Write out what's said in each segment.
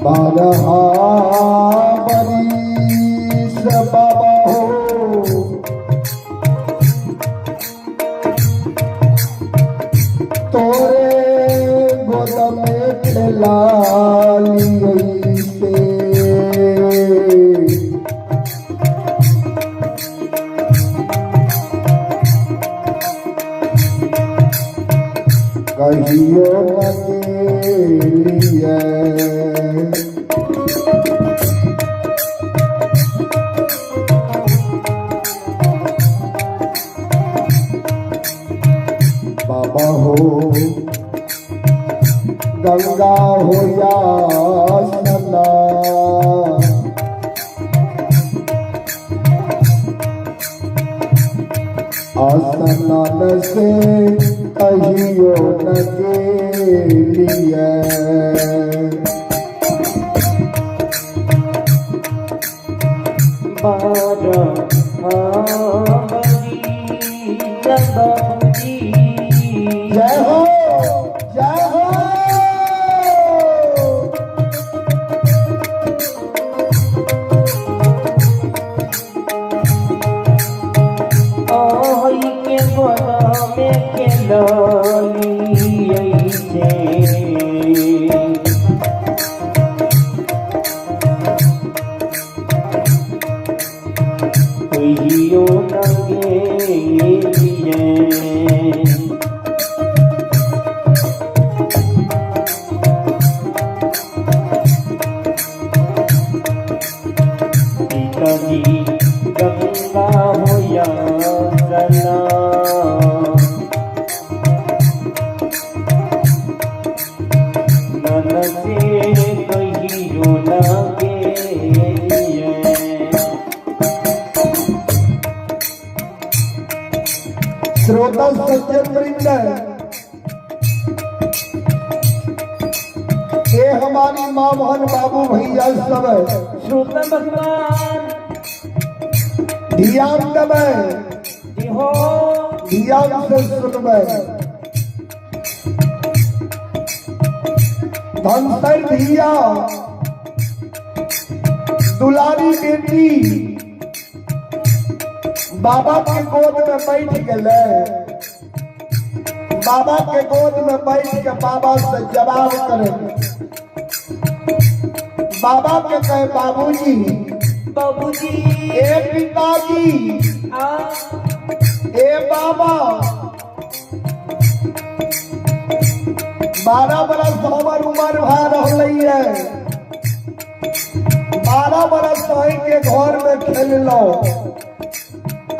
बारहा बरिस बाबा हो, तोरे गोद में खेला लियै से। कहियो न गेलियै। बाबा हो, गंगा हो या सना, स्नान से कहियो न गेलियै। 12 बरिस बाबूजी। जय हो, जय हो। ओहि के गोद में खेललियै से। कहियो न गेलियै। पिताजी, गंगा हो या सना, नन से कहियो न गेलियै। श्रोता सज्जन वृंद, ये हमारी माँ बहन बाबू भैया सब, श्रोता भगवान, ध्यान देबै, जी हो। ध्यान से सुनबै। धनसर धिया, दुलारी बेटी बाबा के गोद में बैठ गए। बाबा के गोद में बैठ के बाबा से जवाब करे, बाबा के कहे, बाबूजी, बाबूजी, ए पिताजी, आ ए बाबा, 12 बरस हमर उम्र भा रहलै है। 12 बरस अहीं के घर में खेललहुँ,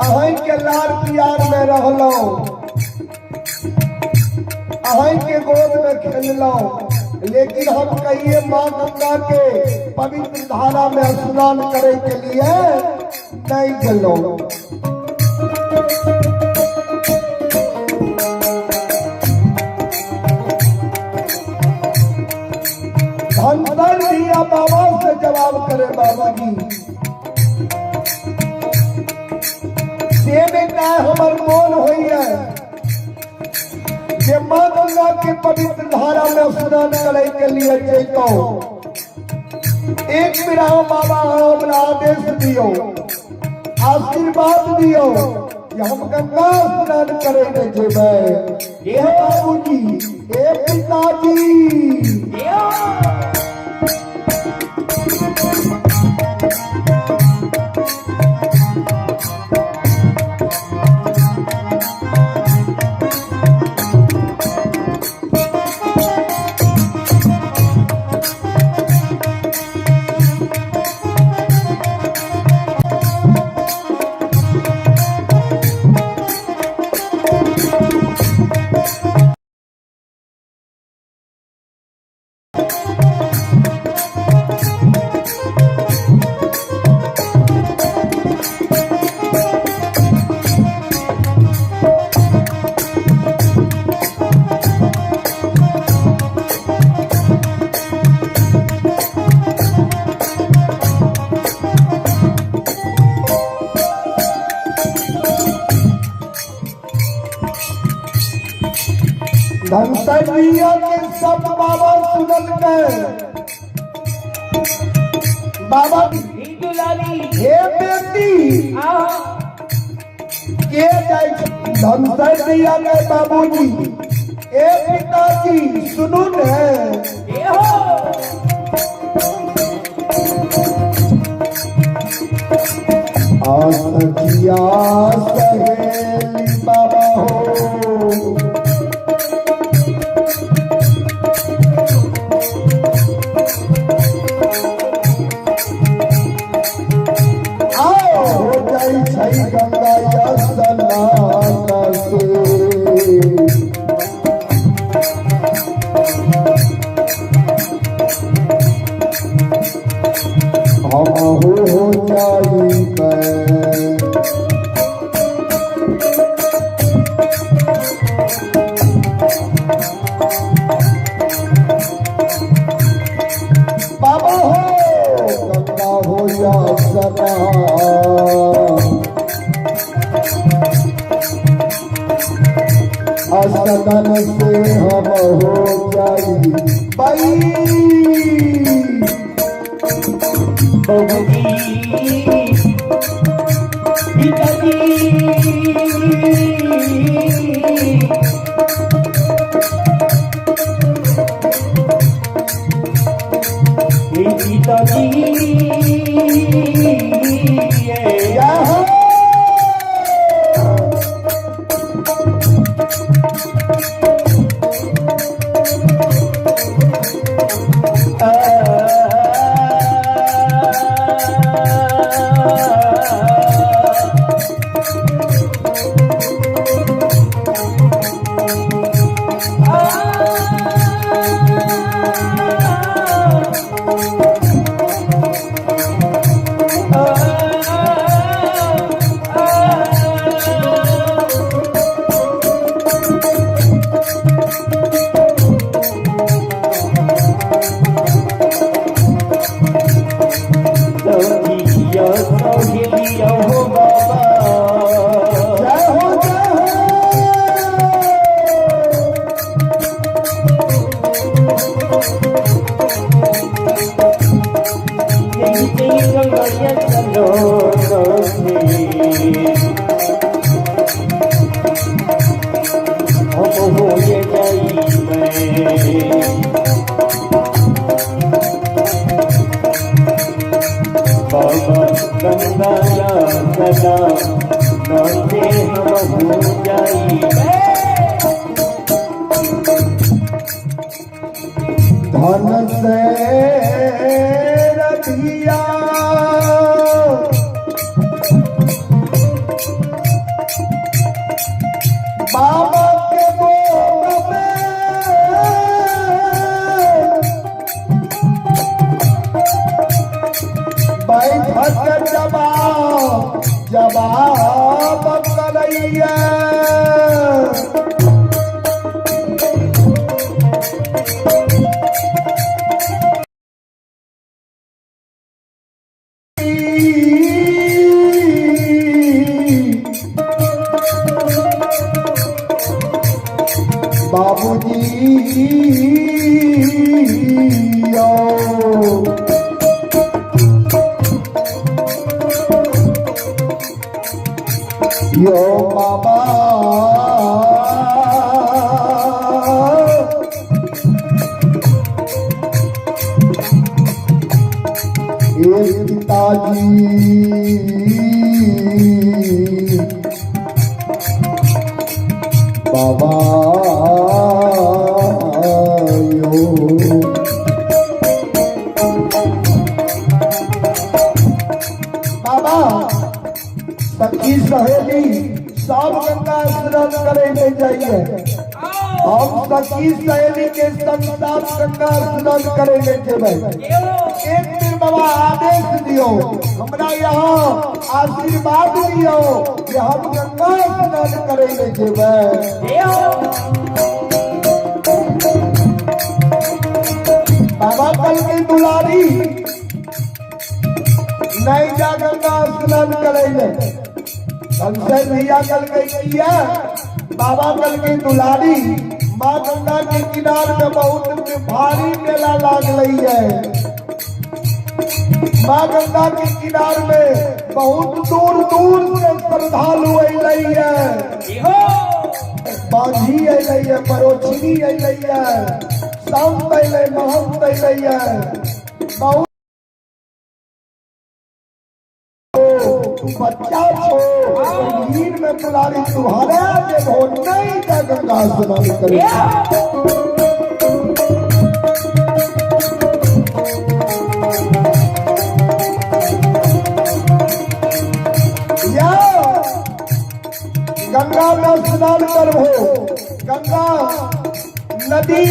अहीं के लाड़ प्यार में रहलहुँ, अहीं के गोद में खेललहुँ, लेकिन हम कहिए माँ गंगा के पवित्र धारा में स्नान करे के लिए नहीं गेलहुँ। धनसर दिया बाबा से जवाब करे, बाबा जी, से बेटा, हमर मोन होइए जे माँ गंगा के पवित्र धारा में स्नान करे के लिए जैतो। एक बेरा बाबा हमरा आदेश दियो, आशीर्वाद दियो कि हम गंगा स्नान करे के जेबै। हे बाबूजी, हे पिताजी। जी हो। धनसरिया के सब बाबा सुनल के। बाबा ही दुलारी। हे बेटी, आहो। के जाइ छै धनसर दिया के? बाबूजी, ए पिताजी, सुनू ने। जय हो। आ सखिया सहेली बाबा हो, आओ हो जाइ छै गंगा स्नान से। हम हो जाइ। बाबा हो, गंगा हो या स्नान, स्नान से हम हो जाई बाई। बाबूजी, पिताजी। हे पिताजी। जय हो। जय हो, जय हो। बाबा, गंगा सदा नाते हम हो जाई। धन से रतिया बाबा के बोल में बैठक जवाब जवाब करैया। बाबूजी यो, यो बाबा, ए पिताजी, बाबा यो। बाबा, सखी सहेली सब गंगा स्नान करे ले जाइए। हम सखी सहेली के संग साथ गंगा स्नान करे ले जेबै। एक दिन बाबा आदेश दियो, हमरा यहाँ आशीर्वाद दियो कि हम गंगा स्नान करे ले जेबै। बाबा कल की दुलारी, नहीं जा गंगा स्नान करे ले। धनसर भैया कल के किया? बाबा कल की दुलारी, माँ गंगा के किनार में बहुत भारी मेला लाग रही है। माँ गंगा के किनार में बहुत दूर दूर से श्रद्धालु अलै है। बांझी अलै है, परोछनी अलै है, संत अलै, महंत अलै है। बहुत तू बच्चा छो, भीड़ में दुलारी तुम्हारे जेबो नहीं जा गंगा स्नान करे। या गंगा में स्नान करबो, गंगा नदी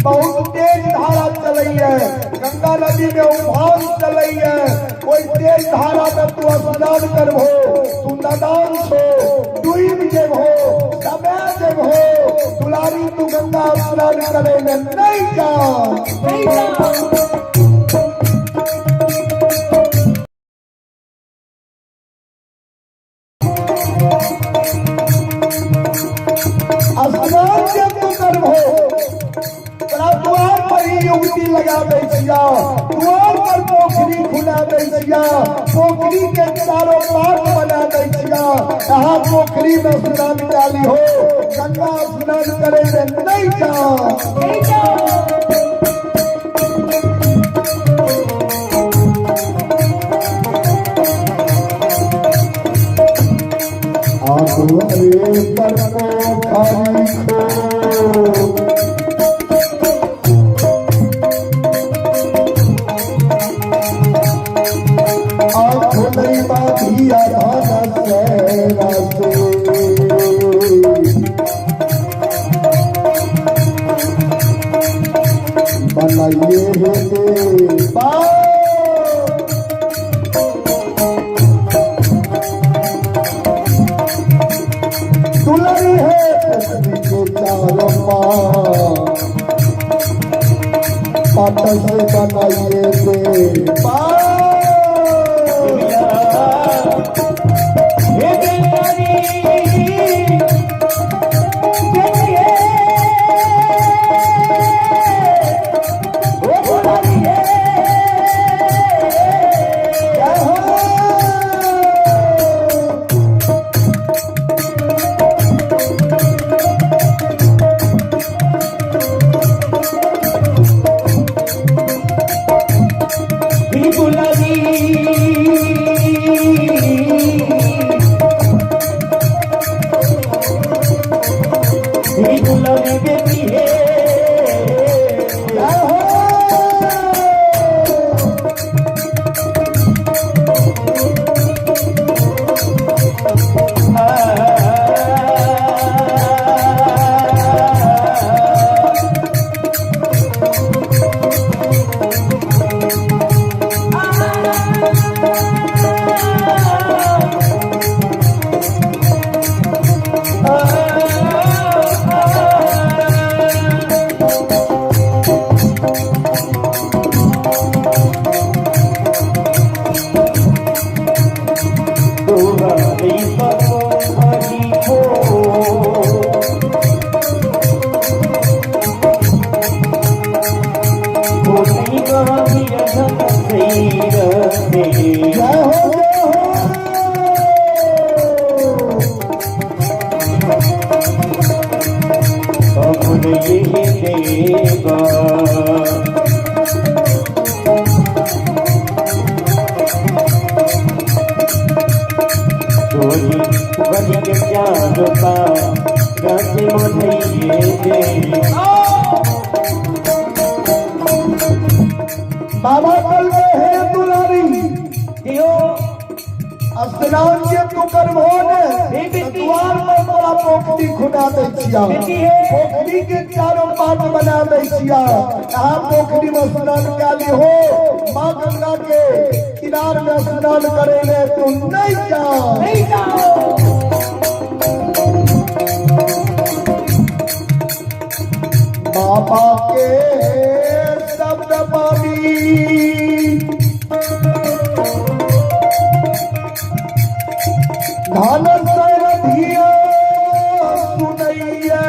बहुत तेज धारा चलैया, गंगा नदी में उफान चलैया, कोई तेज धारा में तू स्नान करबो, तू नदान छो, डूब जेबहो, दबा जेबहो। दुलारी, तू गंगा स्नान करे में नहीं जा। नहीं जा। स्नान जब तू करबहो, तोरा द्वार पर ही युवती लगा दै छिया, द्वार पर पोखरी खुना दै छिया, पोखरी के चारों पार बना दै छिया, यहाँ पोखरी में स्नान काली हो, गंगा स्नान करे में नहीं जा। नहीं जा। आगुआरे पर पोखरी खो आँखों नहीं बाधिया धन से रसे बनाइए हे देवा। दुलरी है पृथ्वी के चारों पार पाट से बनाइए देवा। हे दुलारी बेटी हे, ओ दुलारी हे। जय हो। हे दुलारी, हे दुलारी बेटी हे। जय हो। जय हो, जय हो। देवा। तोरी बनिक चार पा रस मोधइये दे। बाबा कल गए हे दुलारी, दियो। स्नान जे तू करबहो ने, हे बेटी। द्वार पर तोरा पोखरी खुना दै छिया, बेटी हे। पोखरी के चारों पाट बना दै छिया, यहाँ पोखरी में स्नान काली हो, माँ गंगा के किनार में स्नान करे ले तू नहीं जा। नहीं जाओ। बाबा के शब्द पाबी धन सर धिया सुनैया,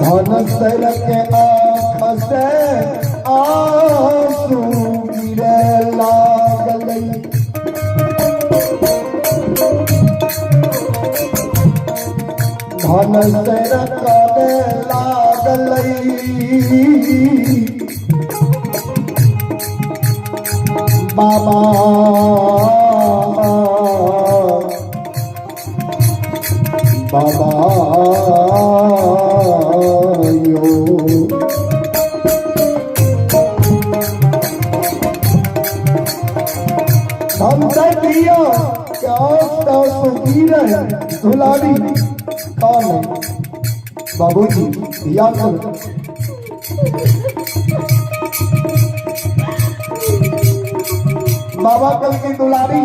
धन सर के आँख से आंसू गिरे लागलै। धन सर काने लागलै। बाबा बाबा यो, हम दिया क्या सुखी रहे दुलारी कौन है बाबूजी, ध्यान से। बाबा कल की दुलारी,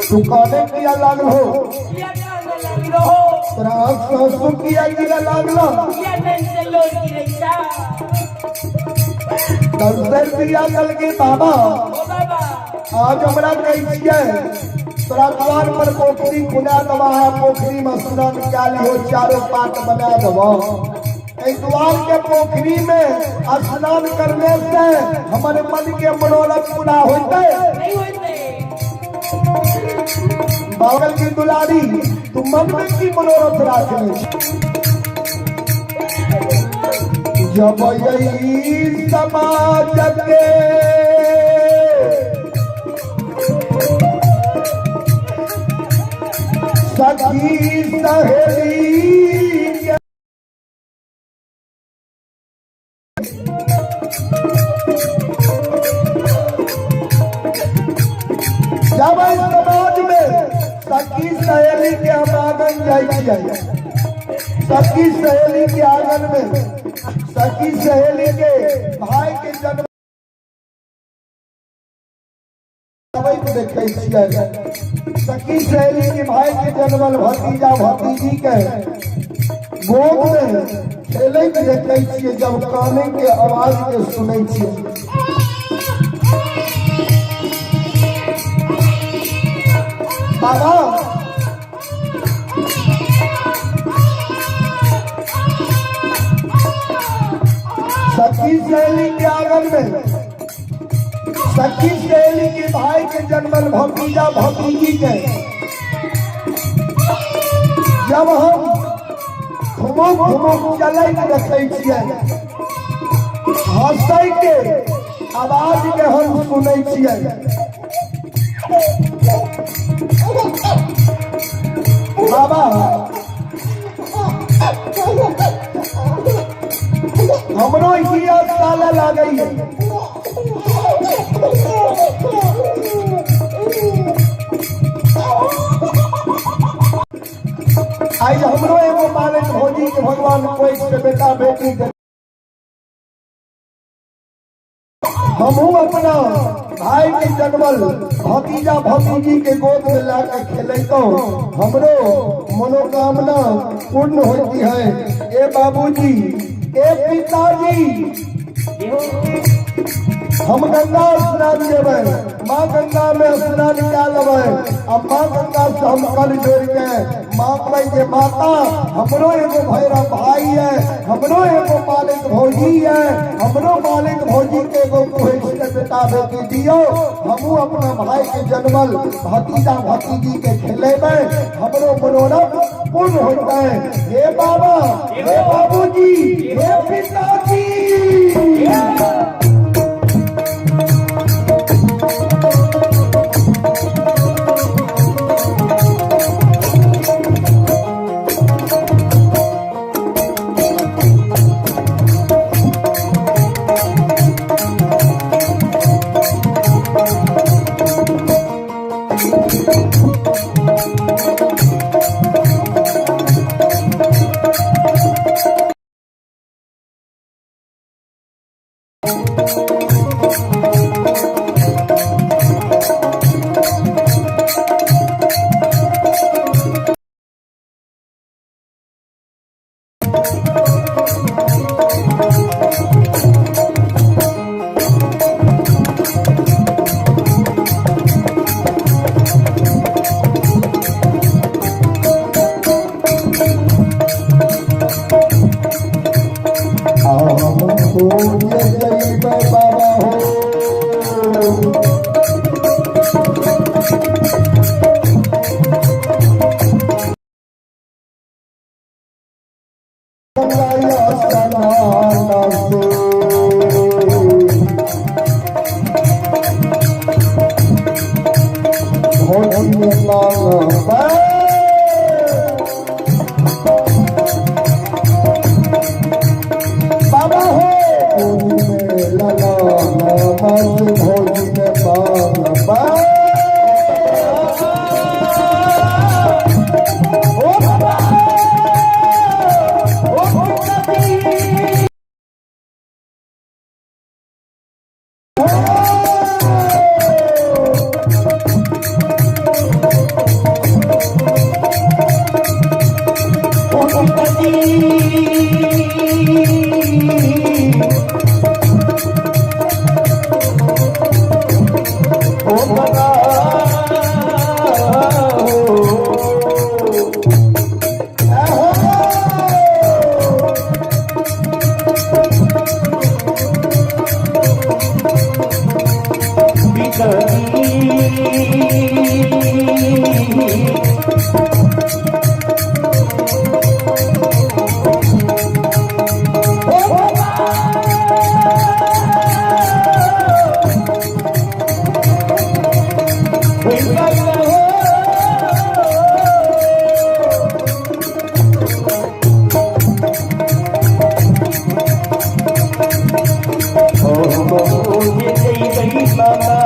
तू काने किया लागल हो? किया काने लागलो हो? तोरा आंसू किया गिरा लागलो? किया नैन से लोर गिरैता? दंसर दिया कल के बाबा, ओ बाबा, आज हमरा कहै छियै तोरा द्वार पर पोखरी खुना देबा है, पोखरी में स्नान कए लिहो, चारो पाट बना देबो। एहि द्वार के पोखरी में स्नान करने से हमर मन के मनोरथ पूरा होते? नहीं होते। बाबल की दुलारी, तू मन में की मनोरथ राखने? जब यही समाज के सखी सहेली के जब एहि समाज में सखी सहेली के हम आंगन जाइ छियै, सखी सहेली के आंगन में सखी सहेली के भाई के जन्म अबैत देखै छियै, सखी सहेली के भाई के जन्मल भतीजा भतीजी के गोद में खेलैत देखै छियै, जब काने के आवाज के सुनै छियै, बाबा, सखी सहेली के आंगन में सखी सहेली के भाई के जन्मल भतीजा भतीजी के जब हम घुमुक घुमुक चलैत देखै छियै, हंसै के आवाज के हम सुनै छियै, बाबा, हमरो हिया साले लागैया। आज हमरो एगो मालिक भौजी के भगवान कोई से बेटा बेटी दे, हमहू अपना भाई के जन्मल भतीजा भतीजी के गोद में लाके खेलतो, हमरो मनोकामना पूर्ण होती है। ए बाबूजी, ए पिताजी, हम गंगा स्नान जेबै, माँ गंगा में स्नान कए लेबै आ माँ गंगा से हम कल जोड़ के मांगबै जे माता, हमरो एगो भैरव भाई है, हमरो एगो मालिक भौजी है, हमरो मालिक भौजी के एगो कोई के बेटा बेटी दियो, हमहू अपना भाई के जन्मल भतीजा भतीजी के खेलेबै, हमरो मनोरथ पूर्ण होतै। हे बाबा, हे बाबूजी, हे पिताजी। भौजी जइबै बाबा हो। गंगा स्नान से भौजी में मांगबै बाबा हो। गोदी में लला बस भौजी में मांगबै ओ बाबा, ओ पिताजी। ओ पिताजी। ओ बाबा, पिताजी। ओ बाबा, ओ बाबा हो। ओ भौजी जइबै बाबा।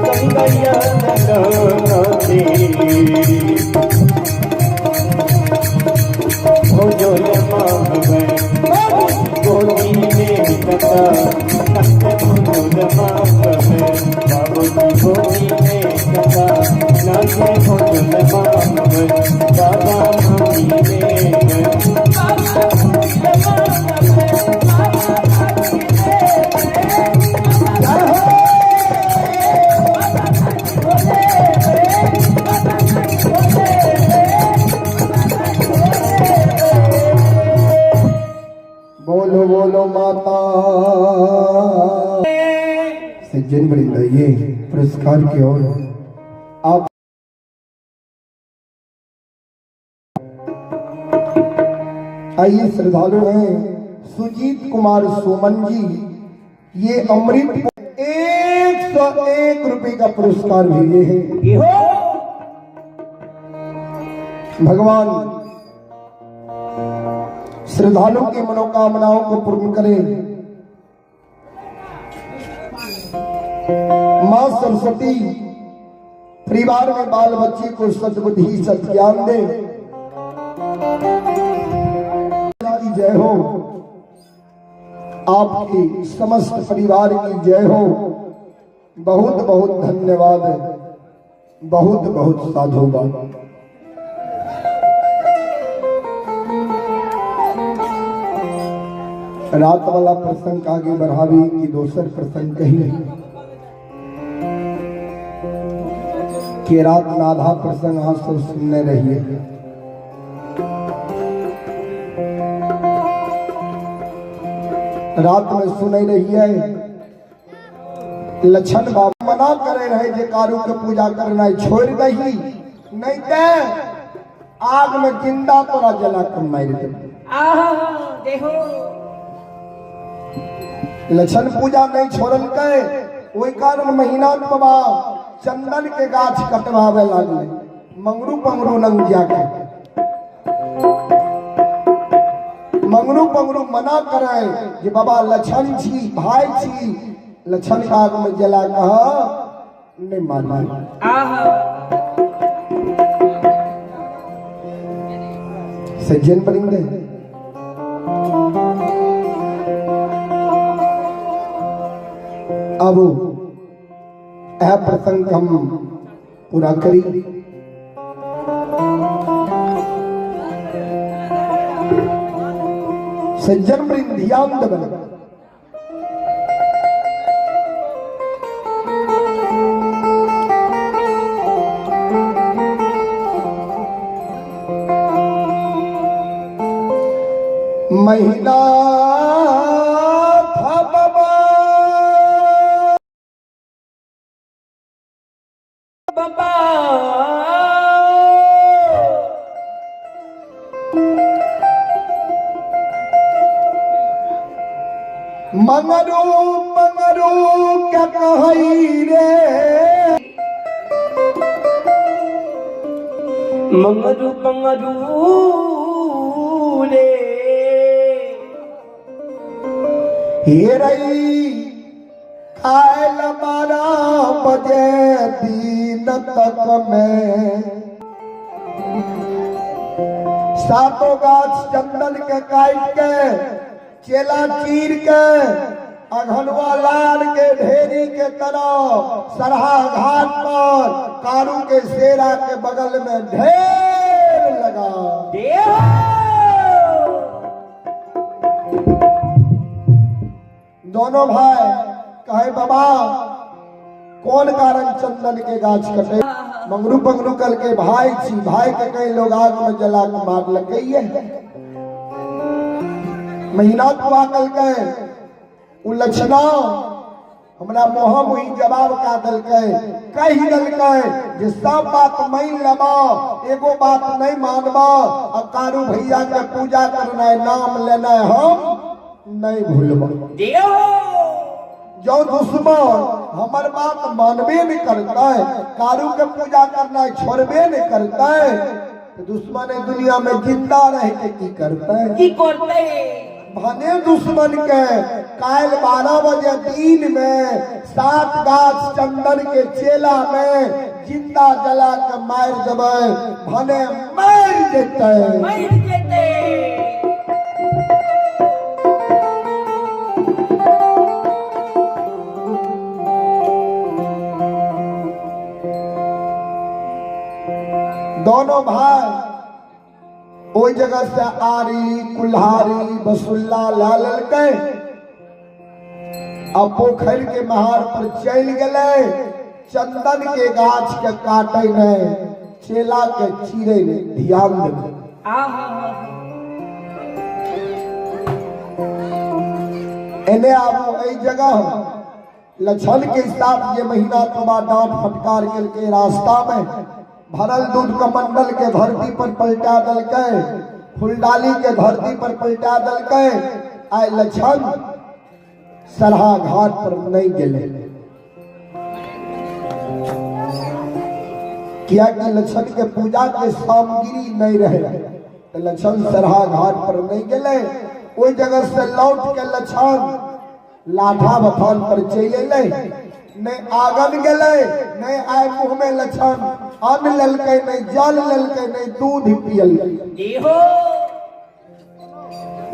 गंगैया नदी भोजन मांगवे गोदी में कथा नंद भोजन मांगवे बाबूजी गोदी में कथा नंद भोजन मांगवे बाबा मामी में। बोलो बोलो माता। सज्जन वृंद, ये पुरस्कार की ओर आप आइए। श्रद्धालु हैं सुजीत कुमार सुमन जी, ये अमृत 101 रुपए का पुरस्कार भेजे हैं। हो। भगवान श्रद्धालु की मनोकामनाओं को पूर्ण करें। मां सरस्वती परिवार में बाल बच्चे को सद्बुद्धि सद्ज्ञान दे की जय हो। आपके समस्त परिवार की जय हो। बहुत बहुत धन्यवाद, बहुत बहुत साधुवाद। रात वाला प्रसंग आगे बढ़ावी कि दोसर प्रसंग कही कि रात में आधा प्रसंग अहाँ सब सुनने रहिए। रात में सुने रहिए, लक्षण बाबा मना करे रहे जे कारू के पूजा करना छोड़ दही, नहीं ते आग में जिंदा तोरा जला के मार दे। आहा, देखो। लक्षण पूजा नहीं छोड़ल के ओहि कारण महीना बाबा चंदन के गाछ कटवावे लागले मंगरू पंगरू नंग जाके। मंगरू पंगरू मना करे जे बाबा लक्षण छी, भाई छी, लक्षण के आग में जला कह नहीं मानी। आहा। सज्जन परिंदे, अब यह प्रसंग हम पूरा करी। सज्जन वृंद, ध्यान देबे। महीना था बाबा। बाबा। मंगरू मंगरू के कहई रे। मंगरू मंगरू रे। हे रई कायल 12 बजे दिन तक में सातों गाछ चंदन के काट के चेला चीर के अघनवा लाल के ढेरी के तरफ सरहा घाट पर कारू के शेरा के बगल में ढेर लगा। दोनों भाई कहे बाबा कौन कारण चंदन के गाछ कटे? मंगरू पंगरू कल के भाई छी, भाई के कई लोग आग में जला के मार लगे। महीना कुआ कल के उ लक्षणा हमरा मोह मुही जवाब का दलकै, कही दलकै जे सब बात मान लेबा, एगो बात नहीं मानबा आ कारू भैया के पूजा करना नाम लेना हम नहीं भूलबा। जो दुश्मन हमर बात मानबे नहीं करता है, कारू के पूजा करना छोड़बे नहीं करता है, तो दुश्मन दुनिया में जिंदा रह के की करता है? की करते है? भने दुश्मन के काल 12 बजे दिन में 7 गाछ चंदन के चेला में जिंदा जला के मार देबै, भने मर जेतै। मर जेतै। दोनों भाई ओई जगह से आरी कुल्हारी बसुल्ला ला ललकै आ पोखर के महार पर चल गए। चंदन के गाछ के काटे नहीं, चेला के चीरे नहीं, ध्यान देवे। एने आबो एई जगह लक्षण के साथ ये महीना के बाद डांट फटकार के रास्ता में भरल दूध कमंडल के धरती पर पलटा दलकै, फुलडाली के धरती पर पलटा दलकै। आय लक्षण सरहा घाट पर नहीं गेले, किया कि लक्षण के पूजा के सामग्री नहीं रहे, तो लक्षण सरहा घाट पर नहीं गेले। ओई जगह से लौट के लक्षण लाठा बथान पर चल अलै, नहीं आंगन गेलै, नहीं आय मुँह में लक्षण अन्न लेलकै, नहीं जल लेलकै, नहीं दूध पियल।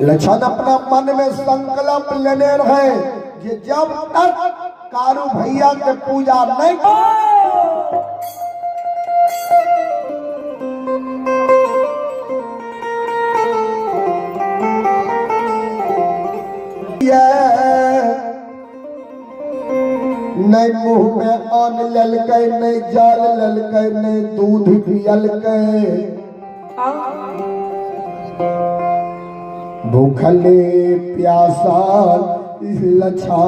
लक्षण अपना मन में संकल्प लेने रहे जे जब तक कारू भैया के पूजा नहीं नहीं मुंह में अन्न लेलकै, नहीं जल लेलकै, नहीं दूध पियलकै, भूखले प्यासा लछा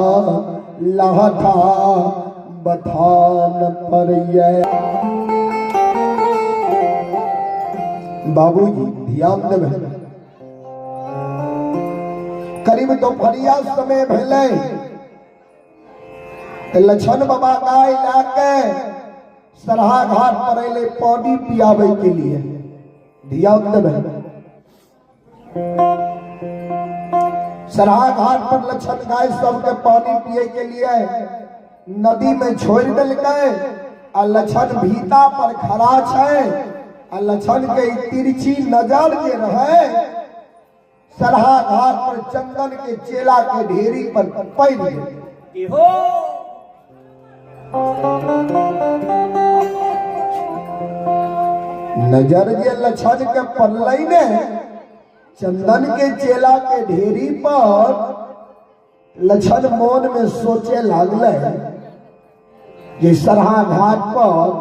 लाठा बथान पर ये। बाबूजी ध्यान देवे, करीब दोपहरिया समय भेलै लक्षण बाबा गाय लाके सरहा घाट पर अलै पानी पियाबे के लिए। ध्यान देवे, सरहा घाट पर लक्षण गाय सबके पानी पिए के लिए नदी में छोड़ देलकै आ लक्षण भीता पर खड़ा छै आ लक्षण के तिरछी नजर जे रहे सरहा घाट पर चंदन के चेला के ढेरी पर पड़ गेल। नजर जे लक्षण के पड़लै ने चंदन के चेला के ढेरी पर, लक्षण मन में सोचे लागलै जे सरहा घाट पर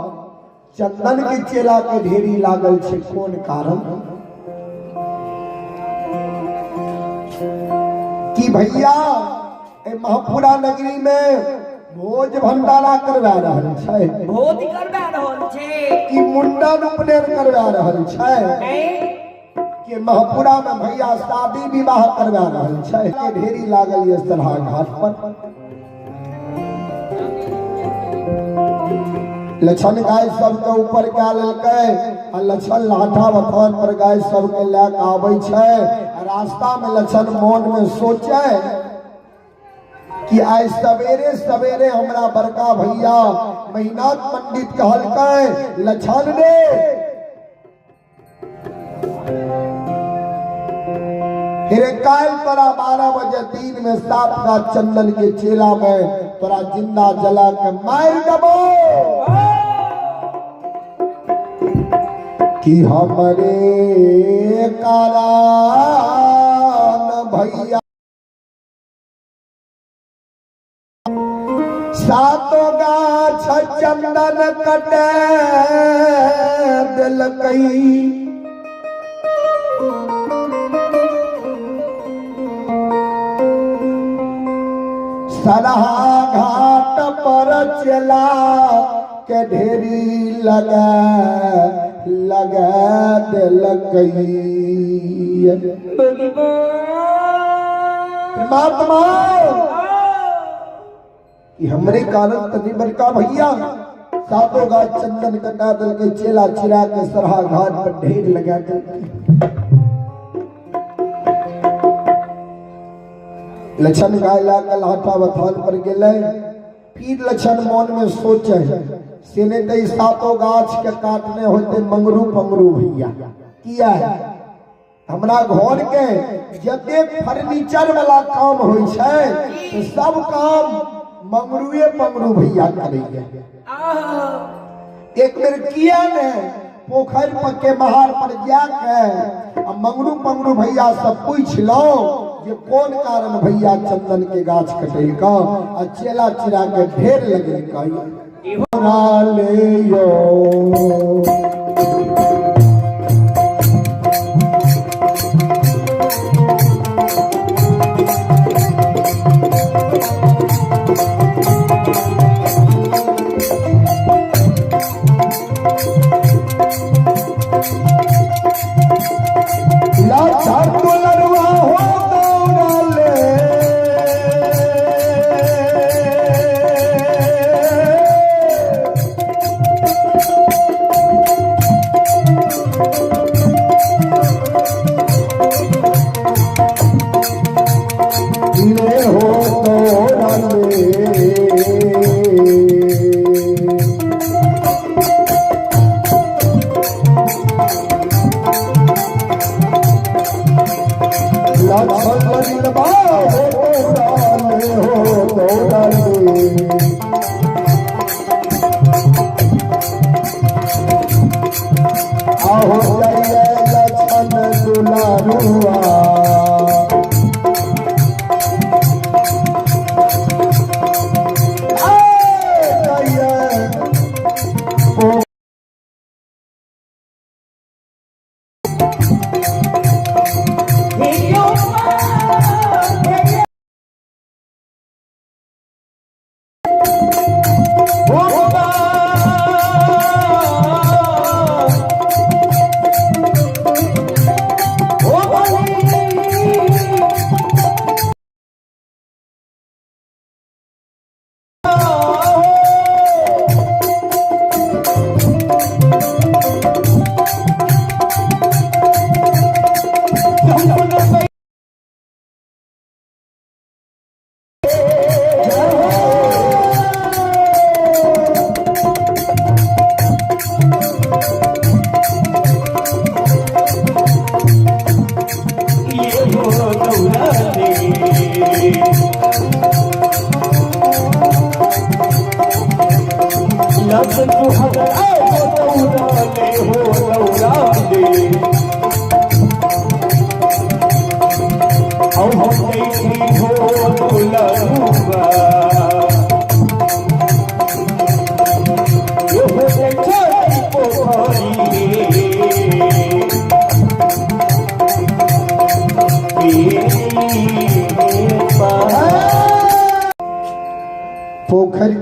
चंदन के चेला के ढेरी लागल छै, कोन कारण? भैया ए महपुरा नगरी में भोज भंडारा करवा रहल छै, भोज करवा रहल छै, कि मुंडन उपनयन करवा रहल छै, कि महपुरा में भैया शादी विवाह करवा रहल छै। के ढेरी लागल ये सरहा घाट पर। लछन गाय सबके ऊपर कए लेलकै आ लछन लाठा बथान पर गाय सबके लए कऽ आबै छै। आ रास्ता में लछन मन में सोचे कि आइ सवेरे सवेरे हमरा बड़का भैया महिनाथ पंडित कहलकै, लछन रे फिर काल तोरा 12 बजे दिन में 7 गाछ चंदन के चेला में तोरा जिंदा जला के मार देबो कि हमरे कारण भैया सातो गाछ चंदन कटे देलकै। सरहा घाट पर चला के ढेरी लगा लगा देलकै। परमात्मा कि हमरे कारण तनी बड़का भैया सातों गाछ चंदन कटा देलकै, चेला चिरा के सरहा घाट पर ढेर लगा देलकै। लछन गाय ला के लाठा बथान पर गेलै। फिर लछन मन में सोचे से नहीं तो सातों गाछ के काटने होते मंगरू पंगरू भैया किया है। हमरा घर के जतेक फर्नीचर वाला काम होइ छै तो सब काम मंगरुए पंगरू भैया करैया। एक बेर किया ने पोखरि पर के महार पर जाके आ मंगरू पंगरू भैया से पूछ लो जे कोन कारण भैया चंदन के गाछ कटेलका आ चेला चिरा के ढेर लगेलका। ले यो दुलरुआ हो दौड़ले ले हो दौड़ले। आहो जय लक्ष्मण दुलारुआ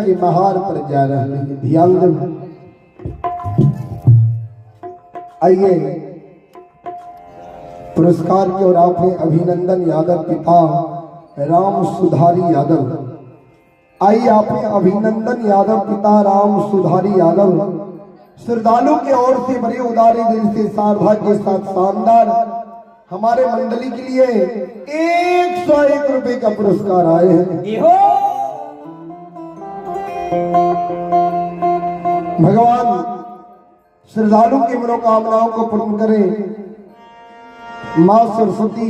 के महार पर जा रहे हैं। ध्यान दे, आइए पुरस्कार की ओर आप हैं अभिनंदन यादव पिता राम सुधारी यादव। आइए आप हैं अभिनंदन यादव पिता राम सुधारी यादव श्रद्धालु की ओर से बड़ी उदारी दिल से श्रद्धा के साथ शानदार हमारे मंडली के लिए 101 रुपए का पुरस्कार आए हैं। भगवान श्रद्धालु की मनोकामनाओं को पूर्ण करें। माँ सरस्वती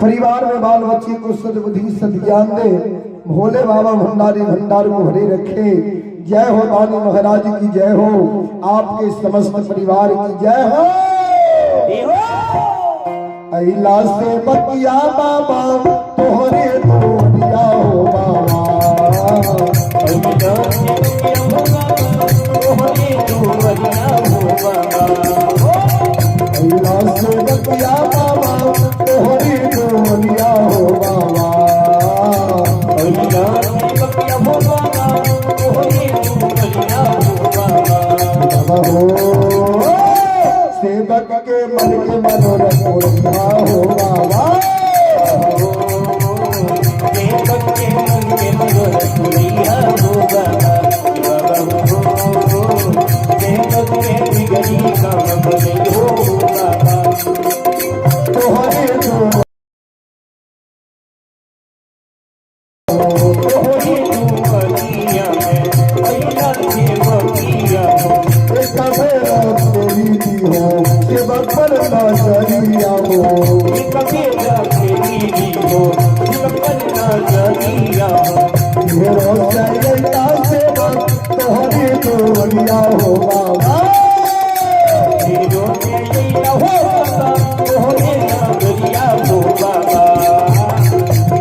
परिवार में बाल बच्चे को सद्बुद्धि सद्ज्ञान दे। भोले बाबा भंडारी भंडार को भरे रखे। जय हो दानी महाराज की जय हो, आपके समस्त परिवार की जय हो। अला से बतिया बाबा तोहरे दुनिया हो बाबा, अला से बतिया बाबा तोहरे दुनिया हो बाबा, बाबा हो सेवक के मन के मनोरथ पूरा हो बाबा। तोहरे सेवक पर नजरिया हो, मेरो जयता सेवक तोहरे दुनिया हो बाबा,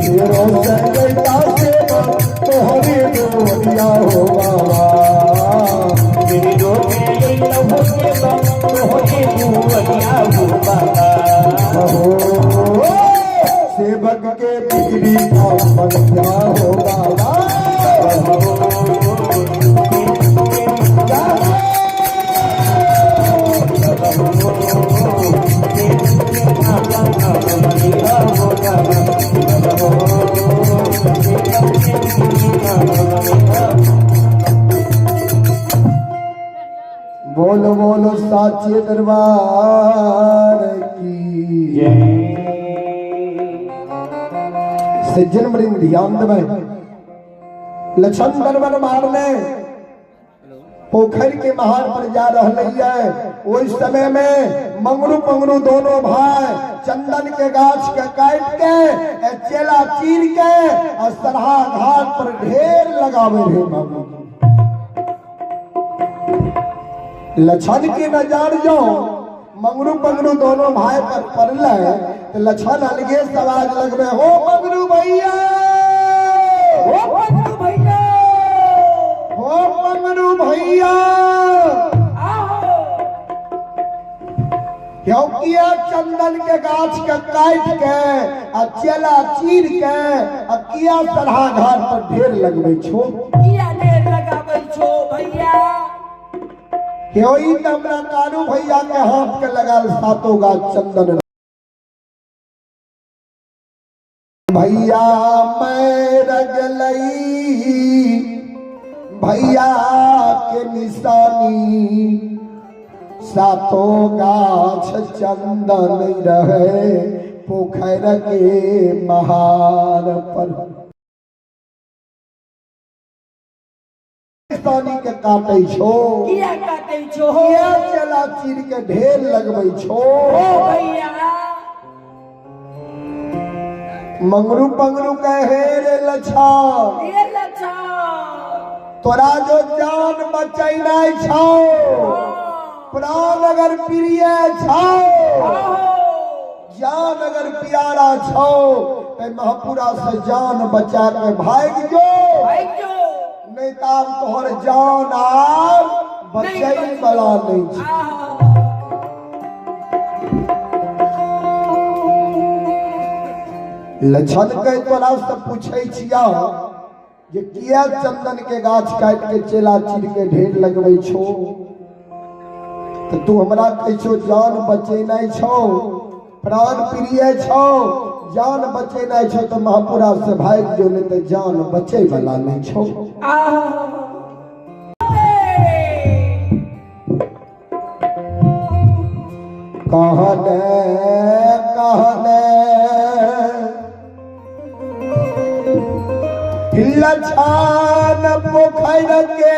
मेरो जयता सेवक तोहरे दुनिया हो बाबा, हो सेवक के बिगड़ी का बनिया हो बाबा। बोलो बोलो साचे दरबार की जय। सज्जन बड़ी ध्यान देवे। लक्षण दरबार मारने पोखर के महार पर जा रहे है। उस समय में मंगरू पंगरू दोनों भाई चंदन के गाछ के काट के चेला चीर के और सरहा घाट पर ढेर लगावे रहे बाबू। लक्षण की नजर जो मंगरू पंगरू दोनों भाई पर पड़ल तो लक्षण अलगे सवाज लगबे हो मंगरू भैया, हो मंगरू भैया, हो मंगरू भैया। क्योंकि चंदन के गाछ के काट के आ चेला चीर के आ किया सरहा घाट पर ढेर लगबे छो, किया ढेर लगाबै छो भैया। क्यों हमरा कानू भैया के हाथ के लगाल सातों गाछ चंदन भैया। मैं रगलई भैया के निशानी सातों गाछ चंदन रहे पोखर के महार पर। निशानी के काटे छो, किया काटे छो, किया चला चीर के ढेर लगबै छो भैया। मंगरू पंगरू कहे रे लछा, रे लछा, तोरा जो जान बचैनाइ छौ, प्राण अगर प्रिय छौ, जान अगर प्यारा छौ, ते महपुरा से जान बचा के भाग जो, नहीं तार तोहर जान आर बचै वाला नहीं छौ। लछन के तोरा से पूछै छिया जे किया चंदन के गाछ काटि के चेला चीर के ढेर लगबै छो, तऽ तू हमरा कहै छो जान बचेनाइ छौ, प्राण प्रिय छौ, जान बचेनाइ छौ तऽ महापुरा से भागि जो, नहि तऽ जान बचै वाला नहि छौ। कहने कहने लछान पोखर के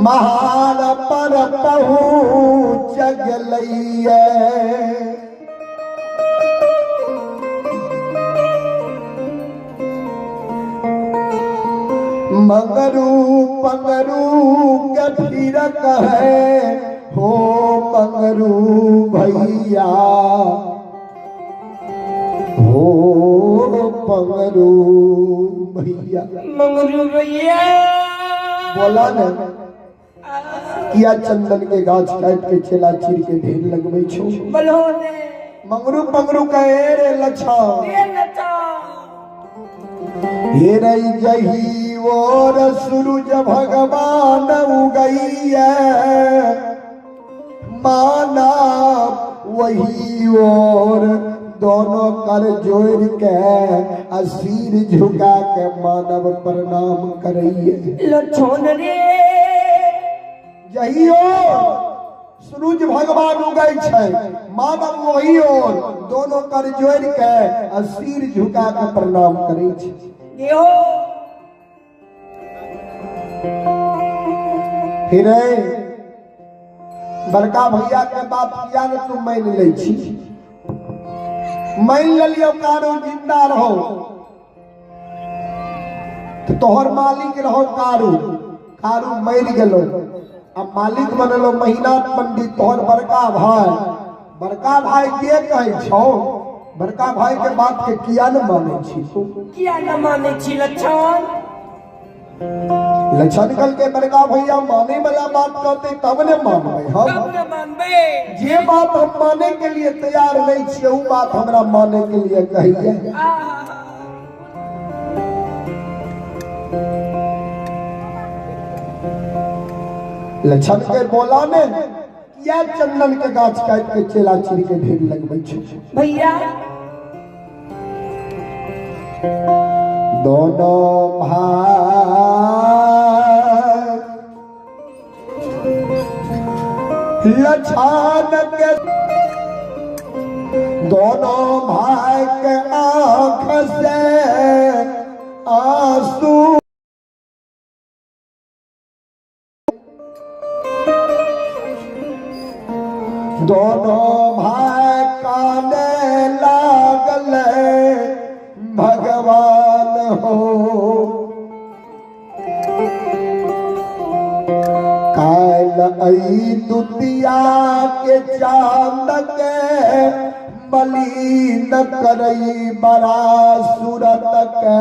महान पर पहुँच गेलैये। मंगरू पंगरू के फिर कहे हो मंगरू भैया, हो पंगरू भैया, मंगरू भैया। बोला ने किया चंदन के गाछ काट के चेला चीर के ढेर लगबै छो? बोलो ने। मंगरू पंगरू कहे रे लछा, रे लछा, हे रही जही और सूरज भगवान उगैया, माना वही और दोनों कर जोड़ के आ सिर झुका के मानव प्रणाम करैये। लछोन रे जही और सूरज भगवान उगै छै, मानव वही और दोनों कर जोड़ के आ सिर झुका के प्रणाम करै छै। गेहो फिर बड़का भैया के बात किया ने तू मान लै छी? मान लेलियो कारो जिंदा रहो तो तोहर मालिक रहो कारू, कारू मर गेलो आ मालिक बनलो महीना पंडित तोहर बड़का भाई। बड़का भाई के कहै छौ? बड़का भाई के बात के किया ने मानै छी तू? किया न मानै छी लक्षण? लक्षण कल के बड़का भैया माने वाला बात कहते तब ने मानबै हम, तब ने मानबै। जे बात हम माने के लिए तैयार नहीं छियै उ बात हमरा माने के लिए कहिए। लक्षण के बोला ने किया चंदन के गाछ काट के चेला चीर के ढेर लगबै छै भैया? दोनों भाई लछान के दोनों भाई के आंख से आंसू दोनों भाई काने लागल भगवान हो, काल ऐ दुतिया के चांद के मलिन करई बड़ा सूरत के,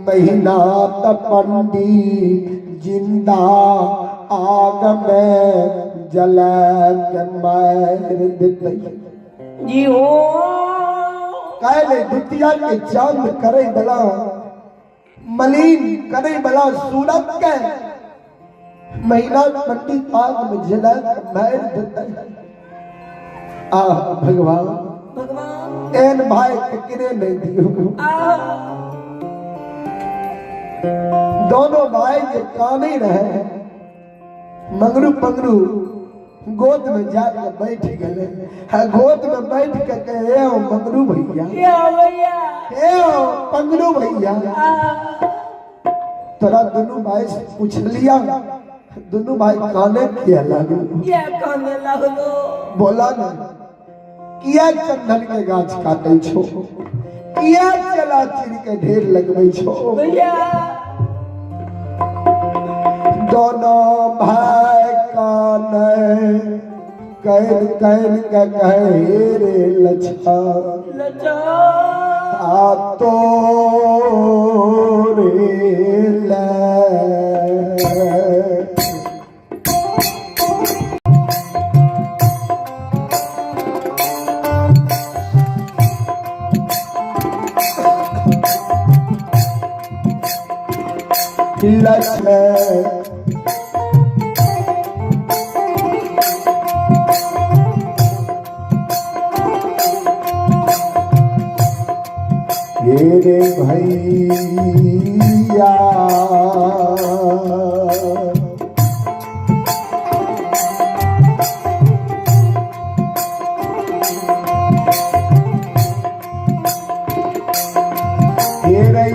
महीना त पंडित जिंदा आग में जला के मार देतै। जी हो। काल्हि द्वितीया के चांद करे बला मलिन करे बला सूरत के महीना पंडित आग में जला के मार देतै। आह भगवान, भगवान एन भाई के किने नहीं दियो। आह दोनों भाई के काने रहे, मंगरू पंगरू गोद में जाके बैठ गए। हाँ, गोद में बैठ के कहे ओ मंगरू भैया, ये भैया, ए ओ पंगरू भैया, आह तोरा दोनों भाई से पूछ लिया, दोनों भाई काने किया लागू? किया काने लागलो? बोला ना किया चंदन के गाछ काटे छो, किया चला चीर के ढेर लगबै छो? भैया दोनों भाई काने कैल कैल के कहे रे लछा, लछा आ तो रे ले लक्ष्मण हे रे भैया, हे रे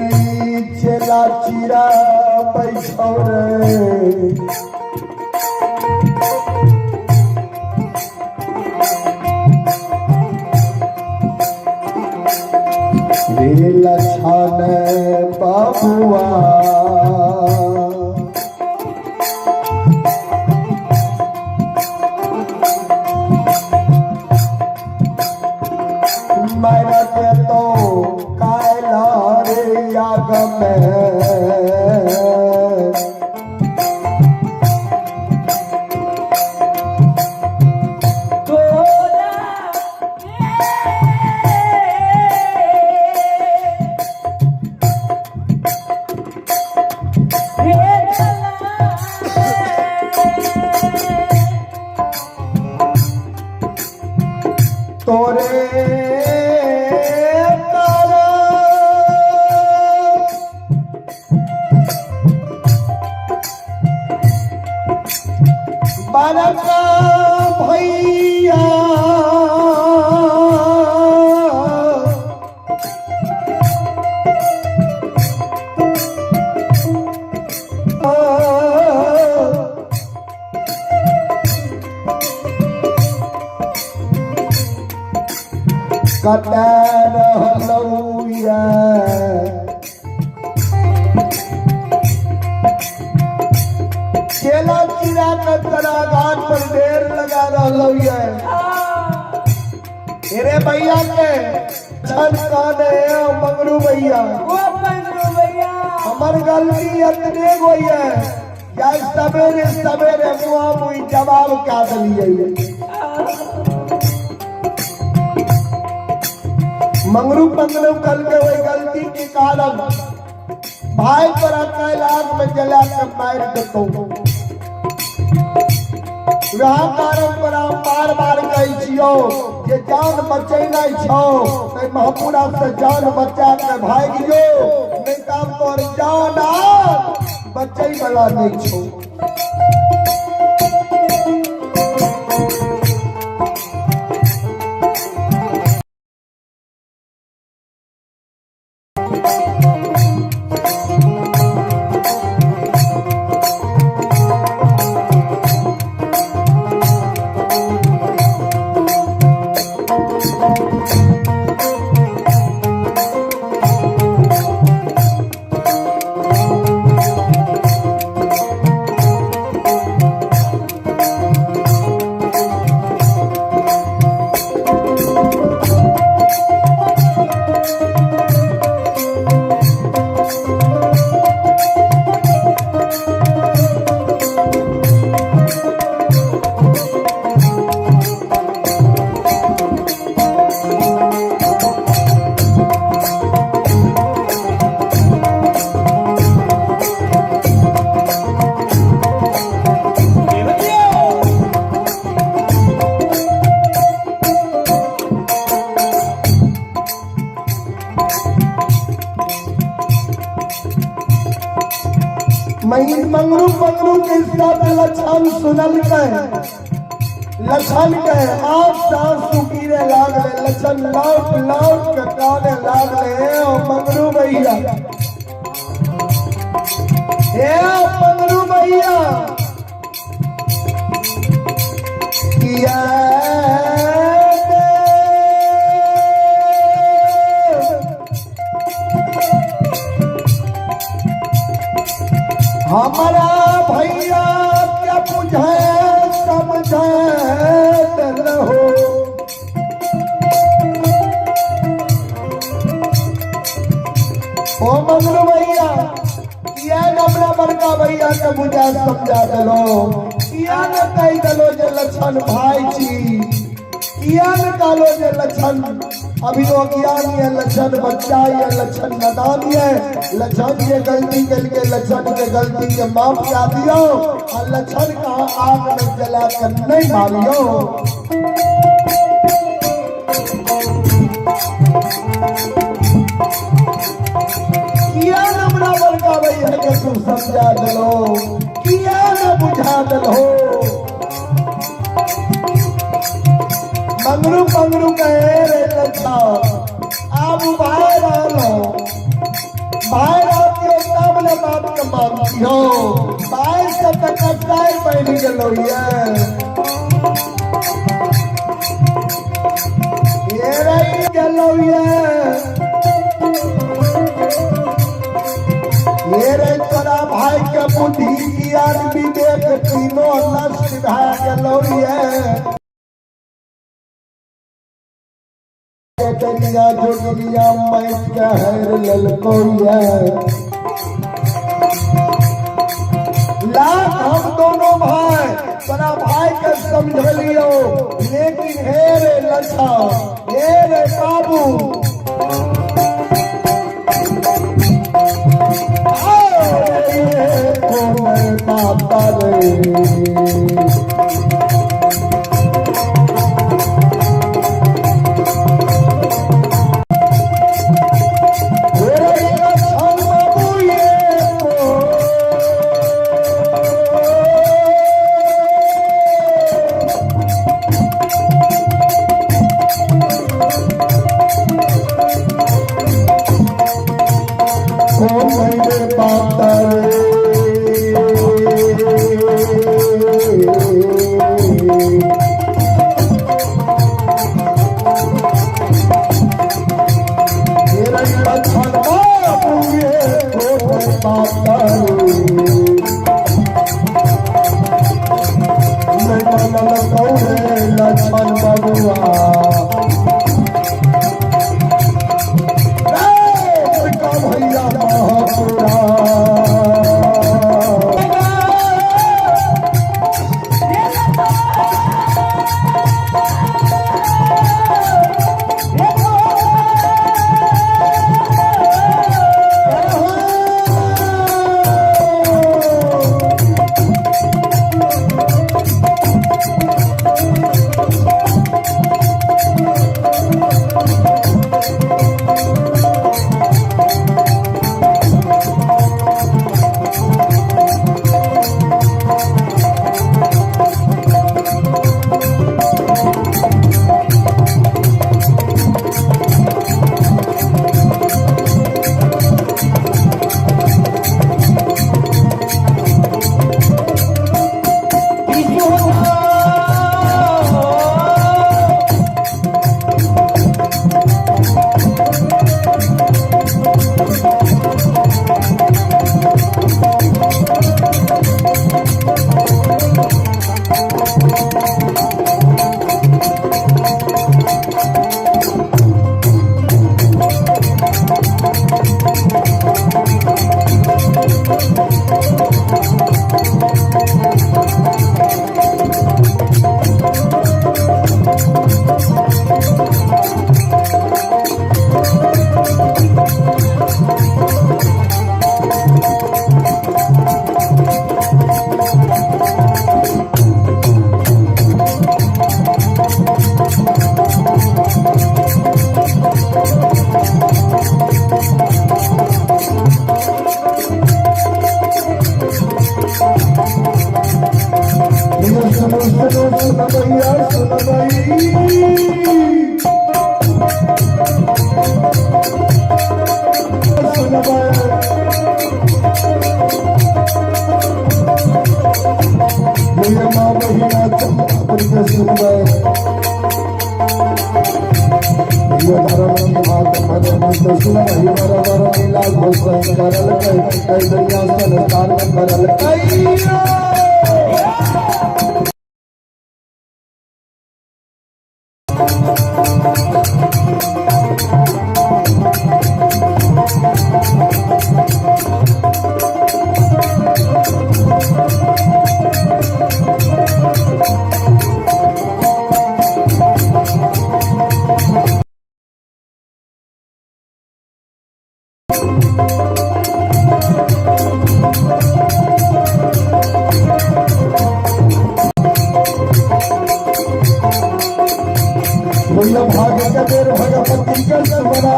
चेला चिरा बैठो रे। रे लछन बबुआ, मरद तो काला रे याग में। तोरा रे तोरे तारा बालका भैया, कतऽ रहलहुँ ये, चेला चिरा के तोरा घाट पर ढेर लगा रहलहुँ ये। तेरे भैया के छन काने मंगरू भैया, ओ मंगरू भैया, हमर गलती अतने गो ये या सवेरे सवेरे मुआ मुई जवाब क्या दिलिए। मंगरू पंगरू कल के वही गलती के कारण भाई तोरा कैलाश में जला के मार देतौ। वएह कारण तोरा बार बार कहै छियौ जे जान बचेनाइ छौ तै महपुरा से जान बचा के भागि जो, नहीं तऽ तोहर जान आब बचै वाला नहीं छौ। मंगरू मंगरू के साथ लक्षण सुनल के लक्षण के आप सास गिरे लागले। लक्षण लौट लौट के काने लागले, ए ओ मंगरू भैया, ए ओ मंगरू भैया, किया हमारा भैया क्या बुझे समझे रहो। ओ मंगलू भैया, किया न अपना बड़का भैया के बुझा समझा दिलो, किया न कह दिलो जे लक्षण भाई छी, किया किया ने कहलो जे लक्षण अभी अज्ञान ये लक्षण बच्चा ये लक्षण नदान ये लक्षण ये गलती करके लक्षण के गलती के माफ करा दियो और लक्षण का आग में जला कर नहीं मारियो। किया न हमरा बड़का भैया के तू समझा दलो, किया न बुझा दलो। मंगरू मंगरू कहे रे लच्छा आप भाई रहो, भाई रहती हो तब न बाप के मानती हो, भाई से तो कसाई बन गलो ये रही गलो ये रे तोरा भाई के बुद्धि ज्ञान विवेक तीनों नष्ट भए गेलो ये। डलिया जोगिया मैं के हर ललको ये लाख हम दोनों भाई तोरा भाई के समझलियो, लेकिन हे रे लच्छा हे रे बाबू माता रे लक्ष्मण बबुआ भैया महापुरा। सुनो सुनो सुन भैया सुन भाई, सुन भैया माँ बहिना चंपा सुन भैया धर्म की बात मन मत सुन भई वर वर मिला घोषण करल कई कई दुनिया संसार में करल कई। भगवती के सुमरा।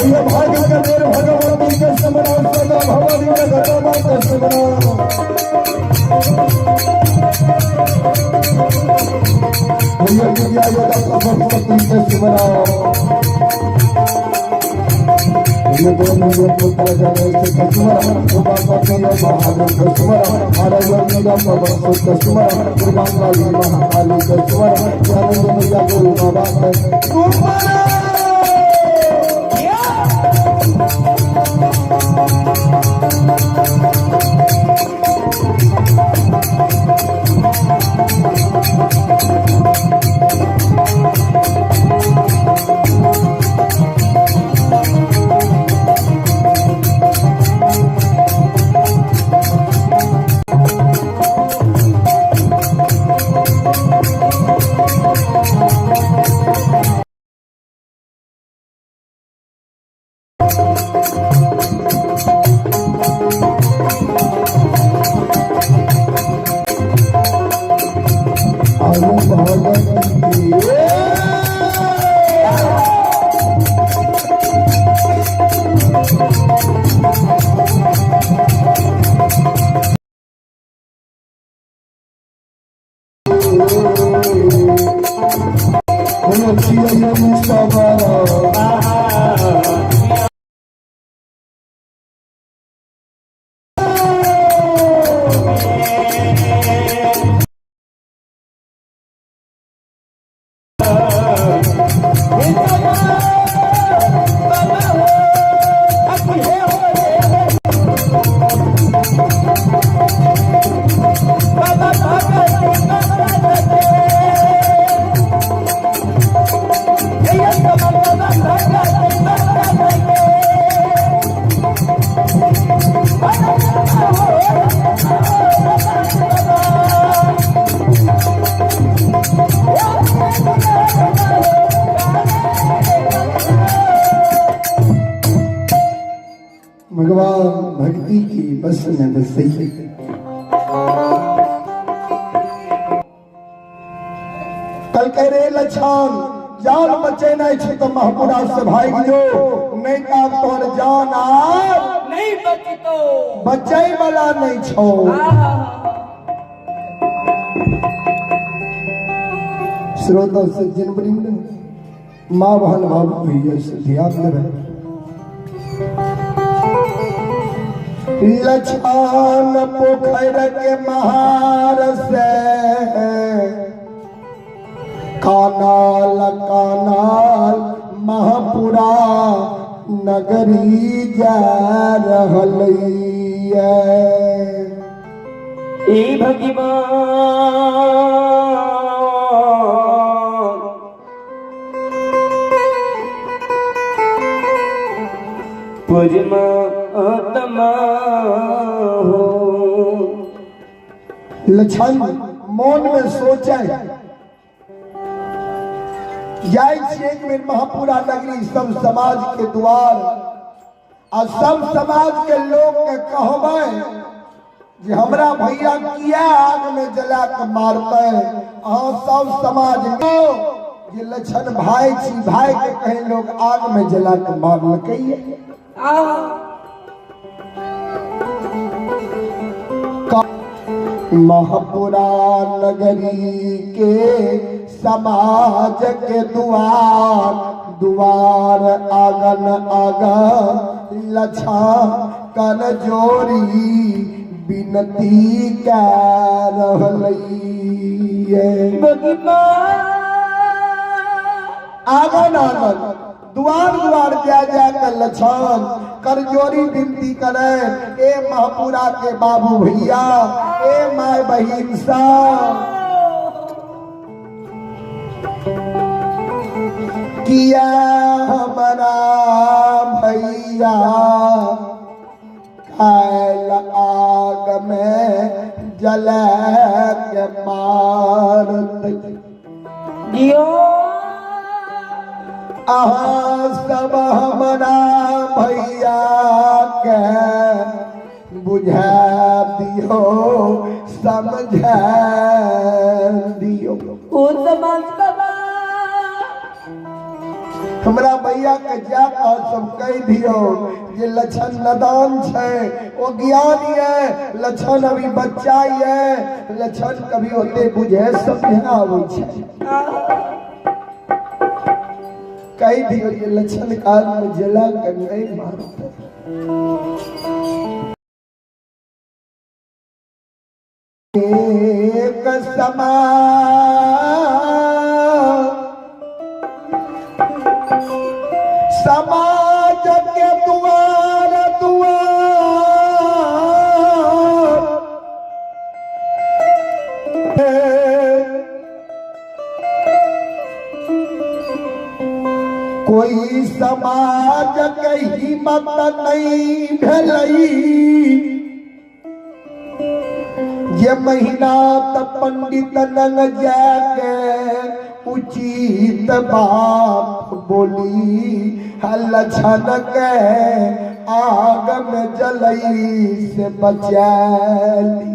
ये भाग्य के देर भगवती के सुमरा, सदा भवानी जगदम्बा के सुमरा। ये विद्या योगा भगवती के सुमरा। ये दोनों पुत्र गणेश के सुमरा, उमापति महादेव के सुमरा, हर योगा पवन सुत के सुमरा, दुर्गा काली महाकाली के सुमरा, ज्ञान मैया गुरु बाबा के सुमरा। आलू भगवती सबर। भगवान भक्ति की बस में बसई। कल कह रे लछान, जान बचेनाइ छै तऽ महपुरा से भागि जो, नहीं तऽ आब तोहर जान आब नहीं बचतो, बचै वाला नहीं छौ। श्रोता सज्जन वृंद, माँ बहन बाबू भैया से ध्यान देबै। लछान पोखर के महार से कानाल कानाल महापुरा नगरी जा रहल। ए भगवान, परमात्मा हो। लछन मन में सोचे जाय छी एक बेर महापुरा नगरी सब समाज के द्वार आ सब समाज के लोग के कहबै जे हमरा भैया किया आग में जला के मारते। अहाँ सब समाज में जे लछन भाई छी, भाई के कहीं लोग आग में जला के मारलकै। महापुरा नगरी के समाज के द्वार द्वार आंगन आंगन लछा कर जोरी विनती कर रहलै। आंगन आंगन द्वार द्वार जा जा कर लछन कर जोरी विनती करे, ए महापुरा के बाबू भैया, ए my बहिन सब, किया हमारा भैया खायल आग में जला के मार जियो। अहाँ सब हमारा भैया के बुझा दियो समझा दियो। कोन समाज बाबा? हमरा भैया के जा कऽ सब कहि दियो जे लक्षण नदान छै, ओ ज्ञान ये, लक्षण अभी बच्चा ये, लक्षण कभी ओते बुझे समझे आबै छै। कहि दियो जे लक्षण काल में जला के नहीं मारते। एक समा समाज के दुआर दुआर कोई समाज के हिम्मत नहीं भेलई जे महीना त पंडित नंग जाके उचित बात बोली, लक्षण के आग में जलई से बचैली।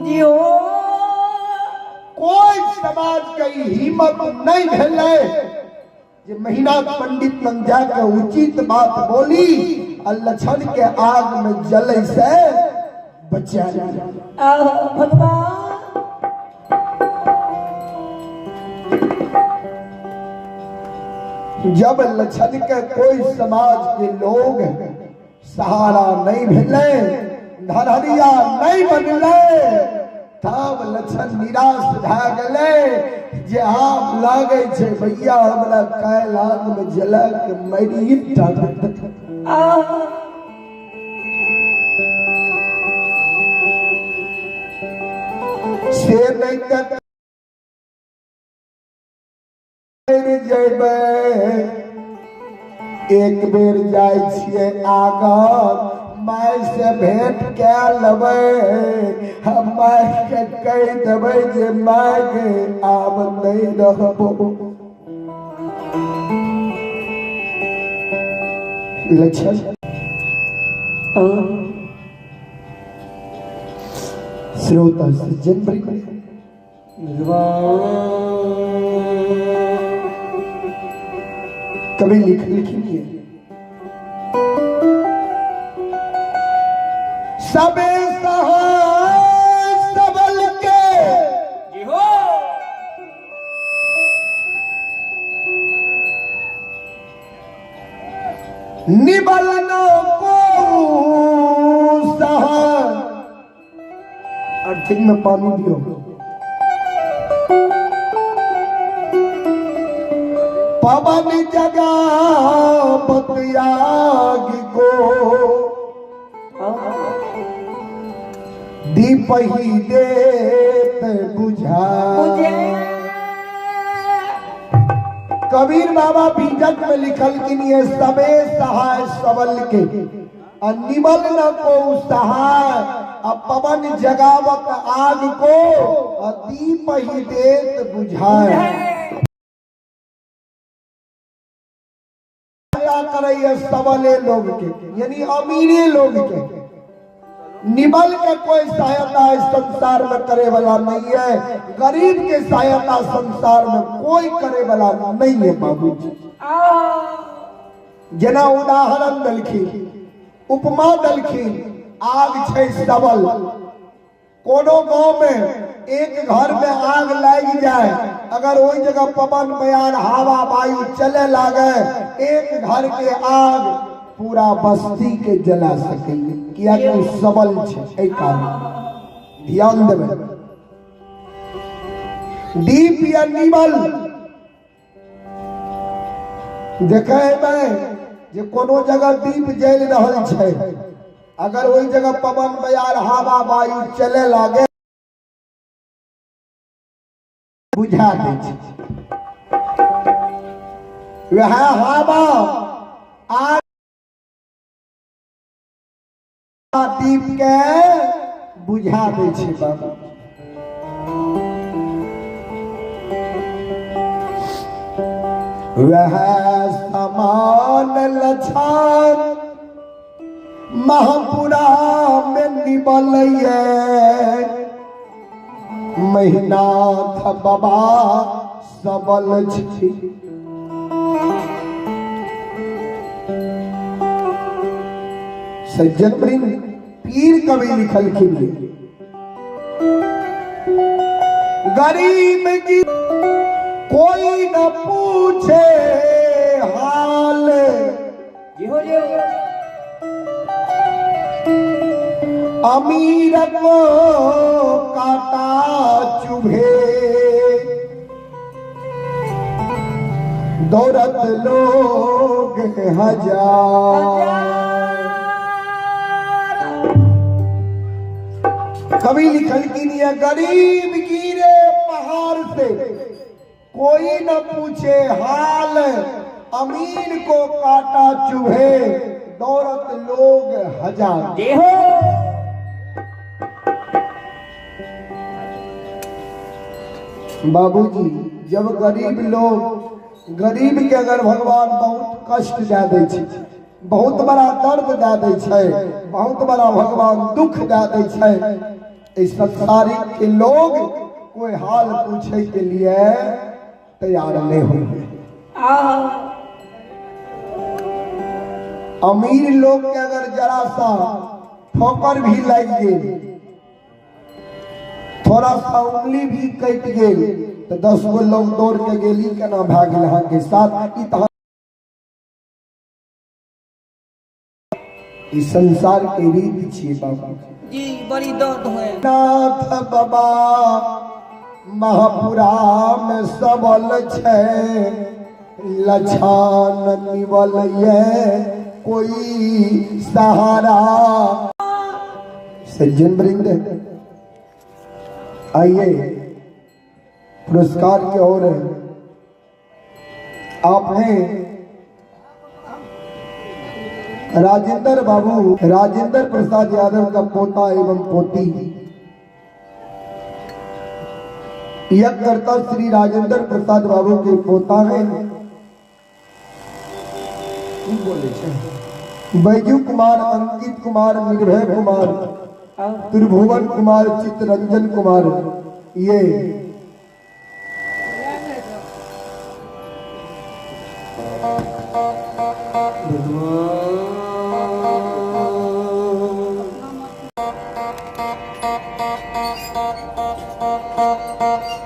जियो कोई समाज के हिम्मत नहीं भेलै जे महीना पंडित लग जाके उचित बात बोली आ लक्षण के आग में जले से बचा। भगवान जब लक्षण के कोई समाज के लोग सहारा नहीं भेलै, धरहरिया नहीं बनलै, तब लक्षण निराश भए गेलै जे आब लागै छै भैया हमरा काल्हि आग में जला के मरि टा देतै। से नहीं तऽ जेबै, एक बेर जाइ छियै आगाँ माय से भेंट कए लेबै, हम माय के कहि देबै जे माय के आब नहीं रहबो। लक्षण श्रोता सज्जन कभी लिख लिखी है सबे सहाय सबल के जी हो निबल न को सहाय। अर्थिंग में पानी दियो। पवन जगा बतियाग को दीप ही देत बुझा। कबीर बाबा बीजक में लिखल कि ये सबे सहाय सबल के और निबल न को सहाय, अब पवन जगावत आग को और दीप ही देत बुझाए। करैया सबले लोग के यानी अमीरे लोग के, निबल के कोई सहायता इस संसार में करे वाला नहीं है, गरीब के सहायता संसार में कोई करे वाला नहीं है बाबूजी। जेना उदाहरण दलखिन, उपमा दलखिन, आग छै सबल, कोनो गांव में एक घर में आग लागि जाए, अगर ओहि जगह पवन बयार हवा वायु चले लागे, एक घर के आग पूरा बस्ती के जला सकैए, कियाकि ओ सबल छै। एहि कारण ध्यान देबै, दीप या निबल देखे हेबै जे कोनो जगह दीप जलि रहल छै, अगर ओहि जगह पवन बयार हवा वायु चले लागे बुझा दै छै, वएह हवा आ दीप के बुझा दै छै बाबू। वह समान लछन महापुरा में निबल ये, महिनाथ बाबा सबल छी। सज्जन वृंद, पीर कवि लिखलखिन गरीब की कोई न पूछे हाल, अमीर को कांटा चुभे, दौड़त लोग हजार। कवि लिखलखिन ये गरीब गिरे पहाड़ से कोई न पूछे हाल, अमीर को कांटा चुभे, दौड़त लोग हजार। बाबूजी, जब गरीब लोग, गरीब के अगर भगवान बहुत कष्ट दे दै छै, बहुत बड़ा दर्द दे दै छै, बहुत बड़ा भगवान दुख दे दै छै, इस संसारिक के लोग कोई हाल पूछे के लिए तैयार नहीं होंगे। अमीर लोग के अगर जरा सा ठोकर भी लग गई, थोड़ा सा उंगली भी कट गई, तो 10 गो लोग दौड़ के गेली केना भए गेल अहाँके साथ। ई संसार के रीत छियै बाबू जी, बड़ी दर्द होए। नाथ बाबा महापुरा में सबल छै, लछान निवल ये कोई सहारा। सज्जन वृंद, आइए पुरस्कार की ओर। आप हैं राजेंद्र बाबू, राजेंद्र प्रसाद यादव का पोता एवं पोती, यज्ञकर्ता श्री राजेंद्र प्रसाद बाबू के पोता हैं। बैजू कुमार, अंकित कुमार, निर्भय कुमार, त्रिभुवन कुमार, चित्तरंजन कुमार, ये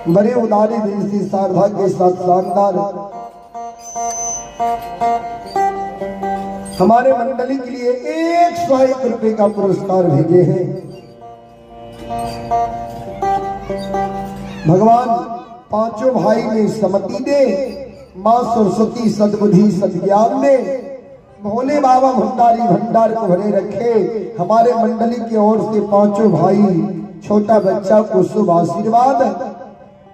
बड़े उदारी दिल से श्रद्धा के साथ शानदार हमारे मंडली के लिए 101 रुपए का पुरस्कार भेजे हैं। भगवान पांचों भाई में समति दे, माँ सरस्वती सद्बुद्धि सद्ज्ञान दे, भोले बाबा भंडारी भंडार को भरे रखे। हमारे मंडली की ओर से पांचों भाई छोटा बच्चा को शुभ आशीर्वाद।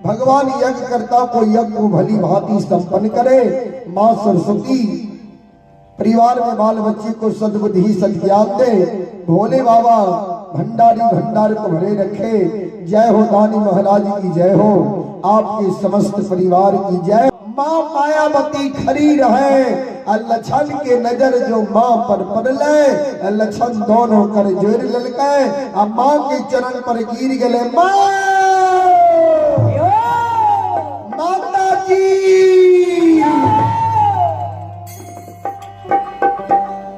भगवान यज्ञकर्ता को यज्ञ को भली भांति संपन्न करे। माँ सरस्वती परिवार में बाल बच्चे को सद्बुद्धि सद्ज्ञान दे। भोले बाबा भंडारी भंडार को भरे रखे। जय हो दानी महाराज की जय हो, आपके समस्त परिवार की जय। माँ मायावती खरी रहे, लछन के नजर जो माँ पर पड़ले, लछन दोनों कर जोड़ ललके, आ माँ के चरण पर गिर गए। माँ माता जी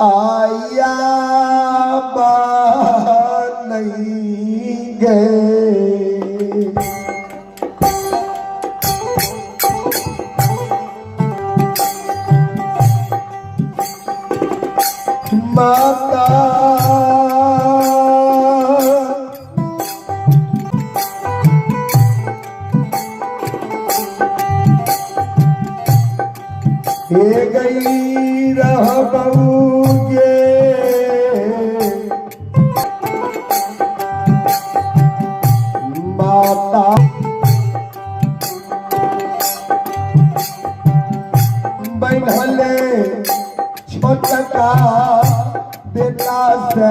आया बा नहीं गए। माता हे गई रह बऊगे, माता बनले छोटका बेटा से।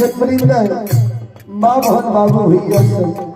क्षेत्री में माँ मोहन बाबू भैया से।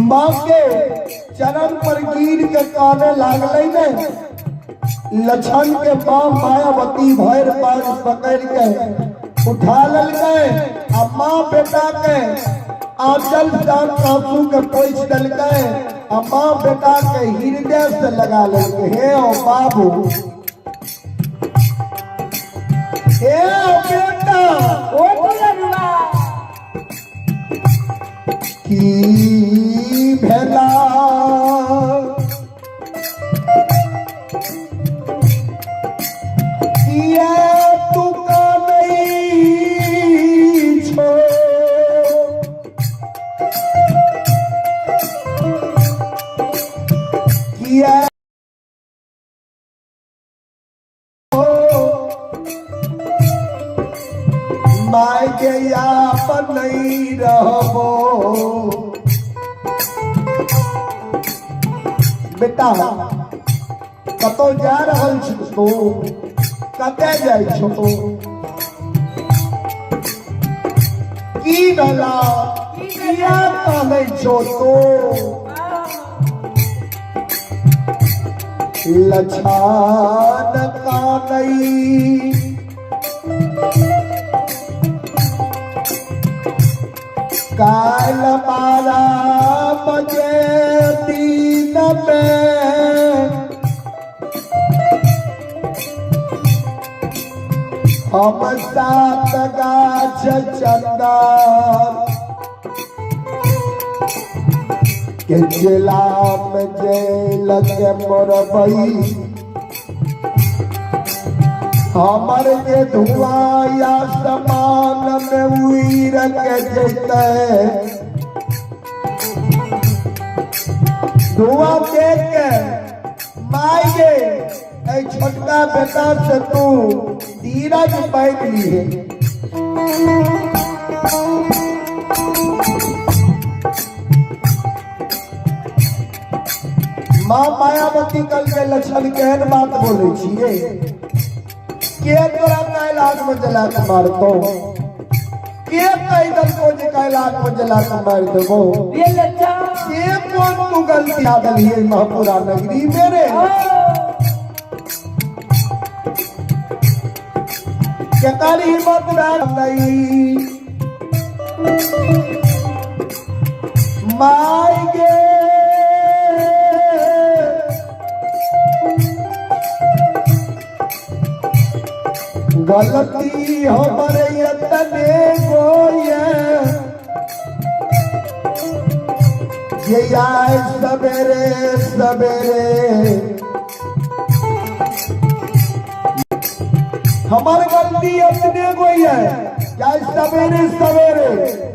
माँ के चरण पर गिर के काने लागलै ने। लक्षण के माँ मायावती भर पार पकड़ के उठा ललकै आ माँ बेटा के आंचल से आंसू के पोछ देलकै आ माँ बेटा के हृदय से लगा ललकै। हे ओ बाबू, हे ओ बेटा, ओ दुलरुआ, की भेला किया तू कानै छो, किया my के आप नहीं रहबो। बेटा कतौ जा रहल छी तू, कतऽ जाइ छो, की भेला, किया कानै छो तू? लछान कानै काल 12 बजे दिन में हम 7 गाछ चंदन के जिला में जेल के मोरबई, हमर जे धुआं या समान में उड़ि के जैते, धुआं देख के माय गे ऐ छोटका बेटा से तू धीरज पाबि लीहे। माँ मायावती कल के लक्षण केहन बात बोले छियै, के तोरा काल्हि आग में जला के मारतौ, के कहि देलकौ जे काल्हि आग में जला के मारि देबौ, ये लच्छा के कोन तू गलती आ देलियै महपुरा नगरी मेरे, केकर हिम्मत नहीं माय गे। गलती हमर एतने गोये जे आय सवेरे सवेरे, हमर गलती एतने गोये जाय सवेरे सवेरे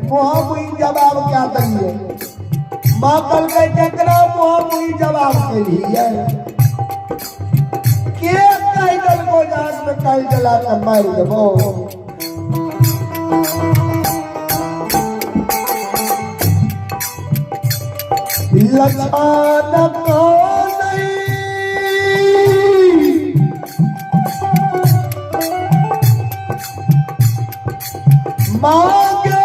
मुहा मुही जवाब क्या दिए। माँ कल के केकरा मुहा मुही जवाब के लिए के कह देलको जान में कल जला के मार देबो। लछान को नहीं मांगे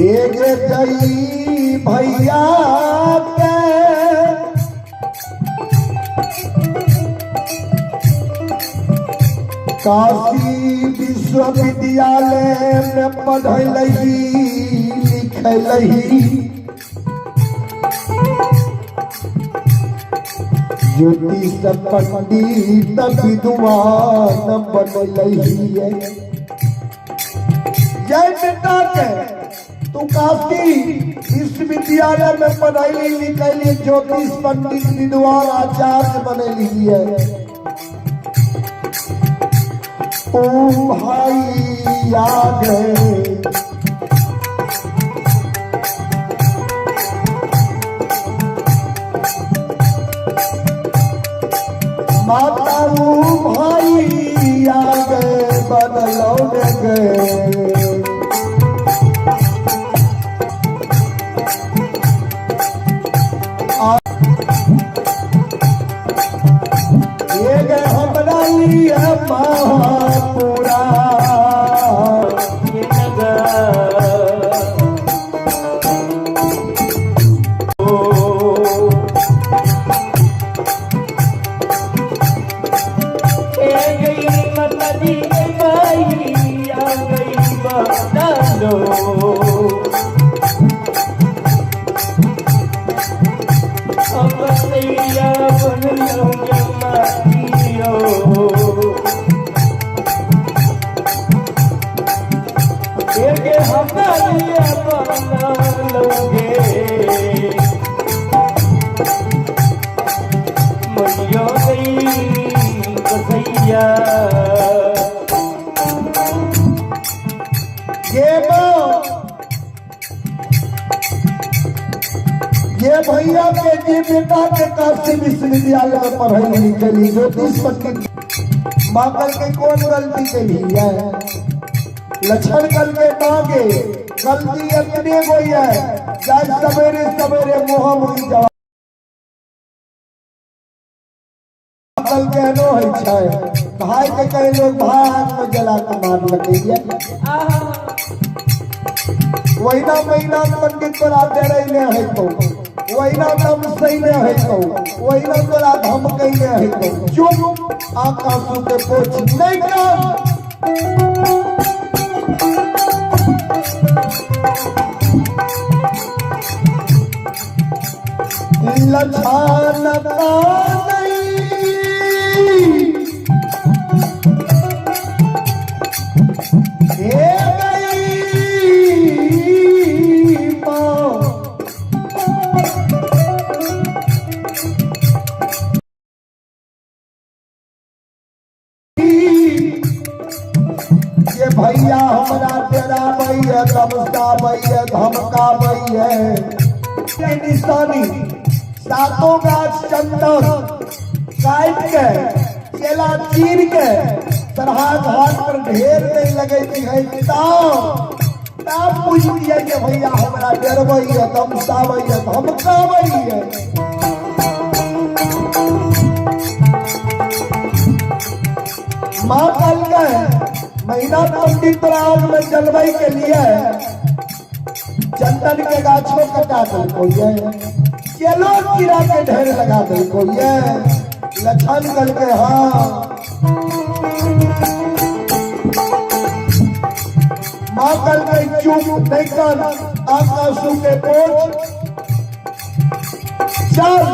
एक गई भैया के काशी विश्वविद्यालय में पढ़लही लिखलही ज्योतिष पंडित विद्वान बनलही। जय बेटा के तू काशी विश्वविद्यालय में पढ़ैली लिखैली ज्योतिष पंडित विद्वान आचार्य बनैली है। ओ भाई आ गए माता वो भाई आ गए बदलौन गए। ये गए हमरा लिए महापुरा ये नगर ओ ए गई माता जी गई आ गई बदलो। अब सैया बन लो मातियो। एक हमारे बना लोगे मनियो गई कसैया। ये माँ ये भैया के जी बेटा के काशी विश्वविद्यालय में पढ़ाई लिखली ज्योतिष पंडित माँ कल के कौन गलती के लिए है। लक्षण कल के मांगे गलती इतने गोई है जाय सवेरे सवेरे मुहा मुही जवाब कल के नो है छै भाई के कई लोग भाई हाथ में जला के मार लगे। आहा वहीना महीना पंडित तोरा डरैले है तो वहीना दम सैले है तो वहीना तोरा धमकैले है तो चुप आकाशु के पोछ नहीं कर। लछान का नहीं हे गई माँ ये भैया हमरा डराबैया तमसाबैया धमकाबैया। ये निशानी सातों गाछ चंदन काट के चेला चीर के तरहा घाट पर ढेर नहीं लगैती है तब तब बुझतियै जे भैया हमरा डरबैया तमसाबैया धमकाबैया। माँ कल के महीना पंडित प्राग में जलवई के लिए चंदन के गाछों कटा देलको ये चेलो कीड़ा के ढेर लगा देलको ये लछन कल के हाँ माँ कल के चुप नहीं कर आकाशु के पोछ चल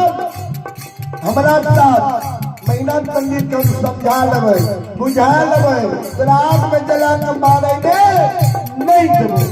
हमरा साथ महीना पंडित के हम समझा लेबै बुझा लेबै रात में जला के मारे ने नहीं देबै।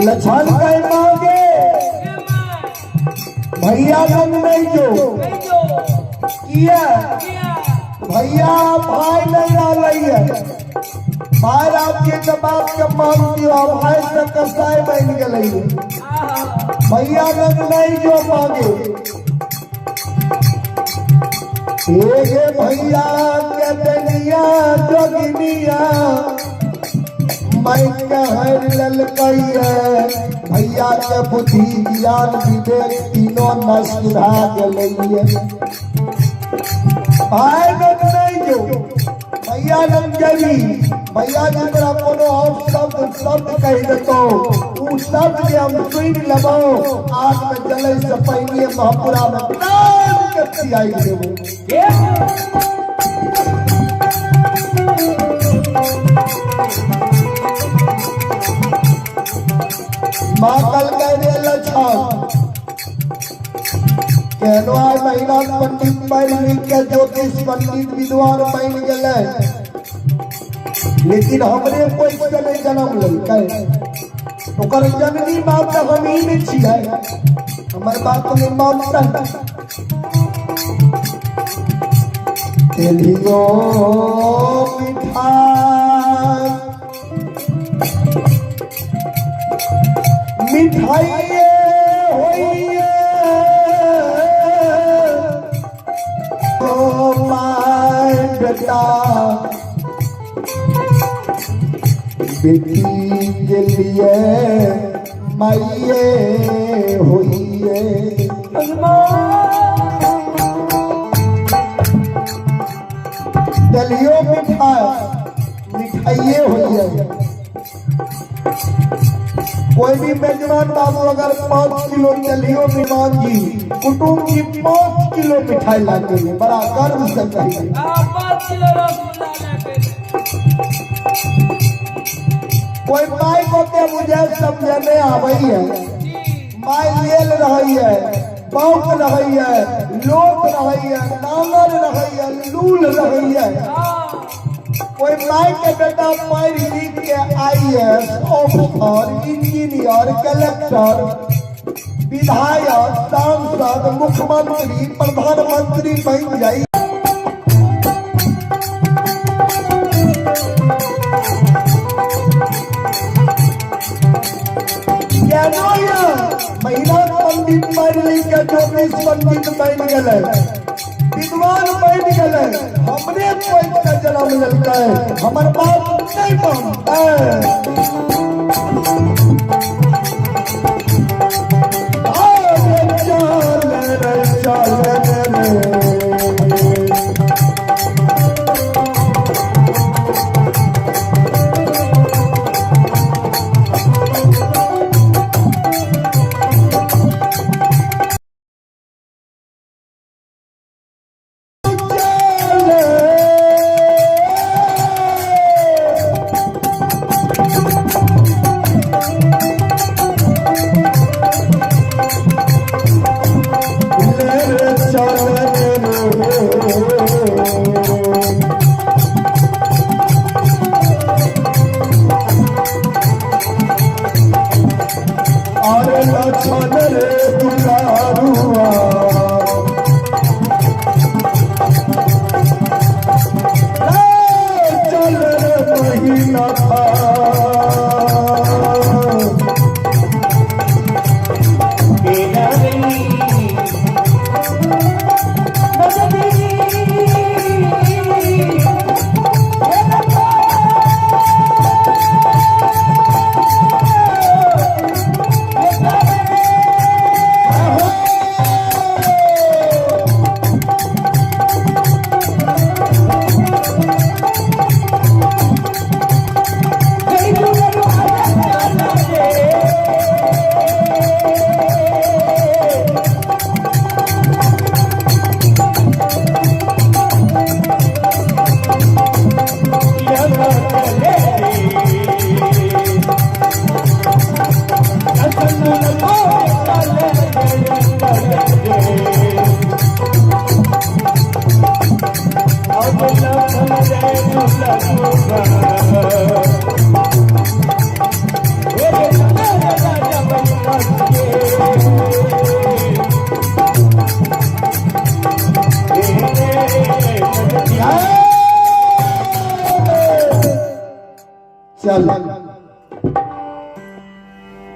लछन कह मांगे भैया लग नहीं जो किया भैया भाई नहीं रही है। भाई आपके के बाप के मान दियो, भाई से कसाई बन गए। भैया लग नहीं जो मांगे। हे भैया के दनिया जोगिनिया मैं कहर ललकैया। भैया के बुद्धि ज्ञान विवेक तीनों नष्ट भए गेलैया। भाई लग नहीं जो, भैया लग जबी, भैया जी तोरा कोनो और शब्द शब्द कहि देतौ, उ शब्द जे हम सुनि लेबौ, आग में जलै से पहिने महपुरा में प्राण के तियाग देबौ। माँ कल कह रे लछन केहनो आइ महिला पंडित पढ़ लिख के ज्योतिष पंडित विद्वान बनि गेलै, लेकिन हमरे कोई से नहीं जन्म लेलकै। ओकर जननी बाप तऽ हम ही नहि छियै, हमर बाप नहि मानतै। तेलियो मिठाई मिठाइए होइए ओ my बेटा बेटी के लिए माइये होइए। दलियो मिठाई मिठाइये होइए। कोई भी मेजबान बाबू अगर 5 किलो चलियो मेहमान जी कुटुंब जी 5 किलो मिठाई ला के बड़ा गर्व से कहिए। 5 किलो रसगुल्ला लेके। कोई माई को के मुझे समझे नहीं आवे है। माई लेल रही है, बौक रही है, लोक रही है, नांगर रही है, लूल रही है। कोई माई के बेटा पढ़ लिख के आईएएस ऑफिसर इंजीनियर कलेक्टर विधायक सांसद मुख्यमंत्री प्रधानमंत्री बन जाई। केनो ये महिला पंडित पढ़ लिख के ज्योतिष पंडित बन गए, विद्वान बन गए, हमरे कोई के जन्म लेलकै, हमर बाप नहीं मानतै। अरे चल रे चल रे। चल।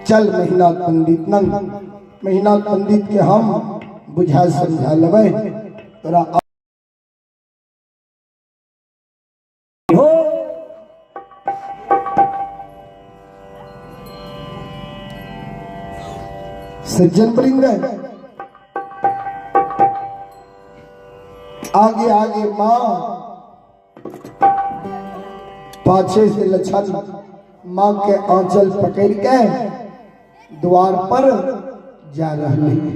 चल महिना पंडित नंग महिना पंडित के हम बुझा समझा लेबै तोरा। हो। सज्जन वृंद, आगे आगे माँ, पाछे से लछन माँ के आंचल पकड़ के द्वार पर जा रहे हैं।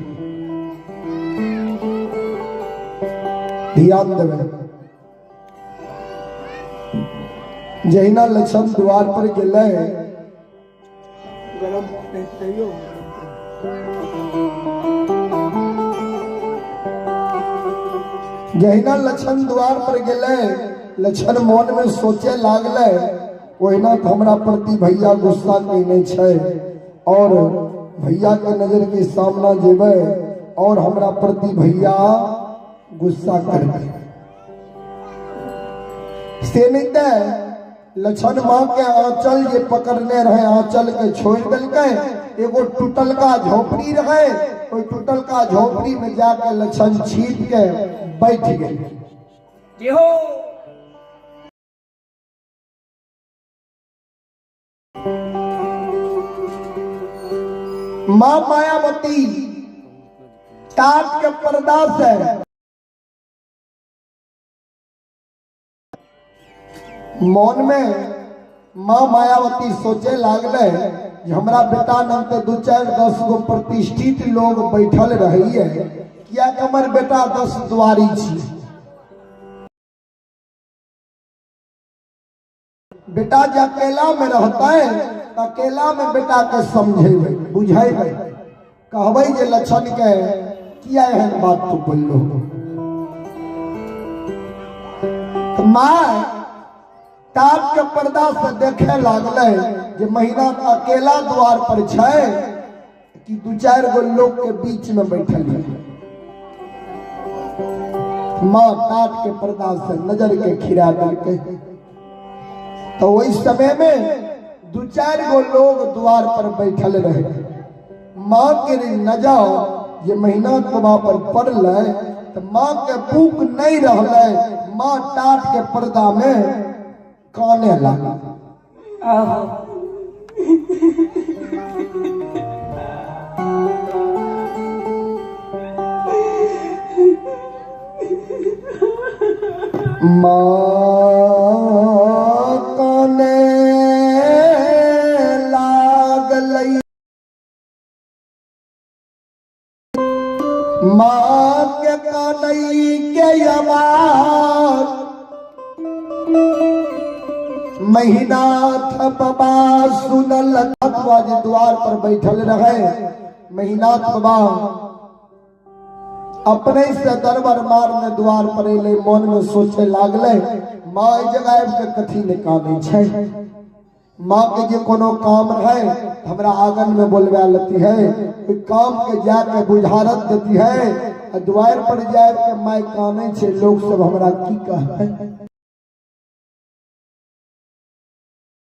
ध्यान देवे, जहिना लछन द्वार पर गेलै, जहिना लछन द्वार पर गेलै, लछन मन में सोचे लागलै, ओहिना तऽ हमरा प्रति भैया गुस्सा कयने छै और भैया के नजर के सामना जेबै और हमरा प्रति भैया गुस्सा करबै। से नहीं तऽ लछन माँ के आंचल जे पकड़ने रहे, आंचल के छोड़ देलकै। एगो टूटलका झोपड़ी रहे, ओहि टूटलका झोपड़ी में जाके लछन छिप के बैठ गेल। हो। माँ मायावती टाट के पर्दा से मन में माँ मायावती सोचे लागले जे हमरा बेटा नंग ते 2 4 10 गो प्रतिष्ठित लोग बैठल रहिए, किया हमर बेटा 10 द्वारी छी। बेटा जे अकेला में रहता है तो अकेला में बेटा के समझेबै बुझेबै, कहबै जे लक्षण के किया एहन बात तू बोललो। तो माँ टाप के पर्दा से देखे लागले जे महीना अकेला द्वार पर छै कि 2 4 गो लोग के बीच में बैठल है। माँ टाट के पर्दा से नजर के खिरा देलकै, तो वही समय में 2 4 गो लोग द्वार पर बैठल रहे। माँ के नजर ये महीना तबा पर पड़ल तो माँ के भूख नहीं रहले, माँ टाट के पर्दा में काने लगा। माँ काने लागल, माँ के कानई के आवाज महिनाथ बाबा सुनल। बाबा जे द्वार पर बैठल रहे, महिनाथ बाबा अपने से दरबार मारने द्वार पर एलै, मन में सोचे लागले माँ एहि जगह आबि के कथी ने कानै छै। माँ के जे कोनो काम रहे हमरा आंगन में बोलवा लेती है, ओहि काम के जाके बुझारत देती है, आ द्वार पर जाए के माय कानै छै, लोग सब हमरा की कहतै।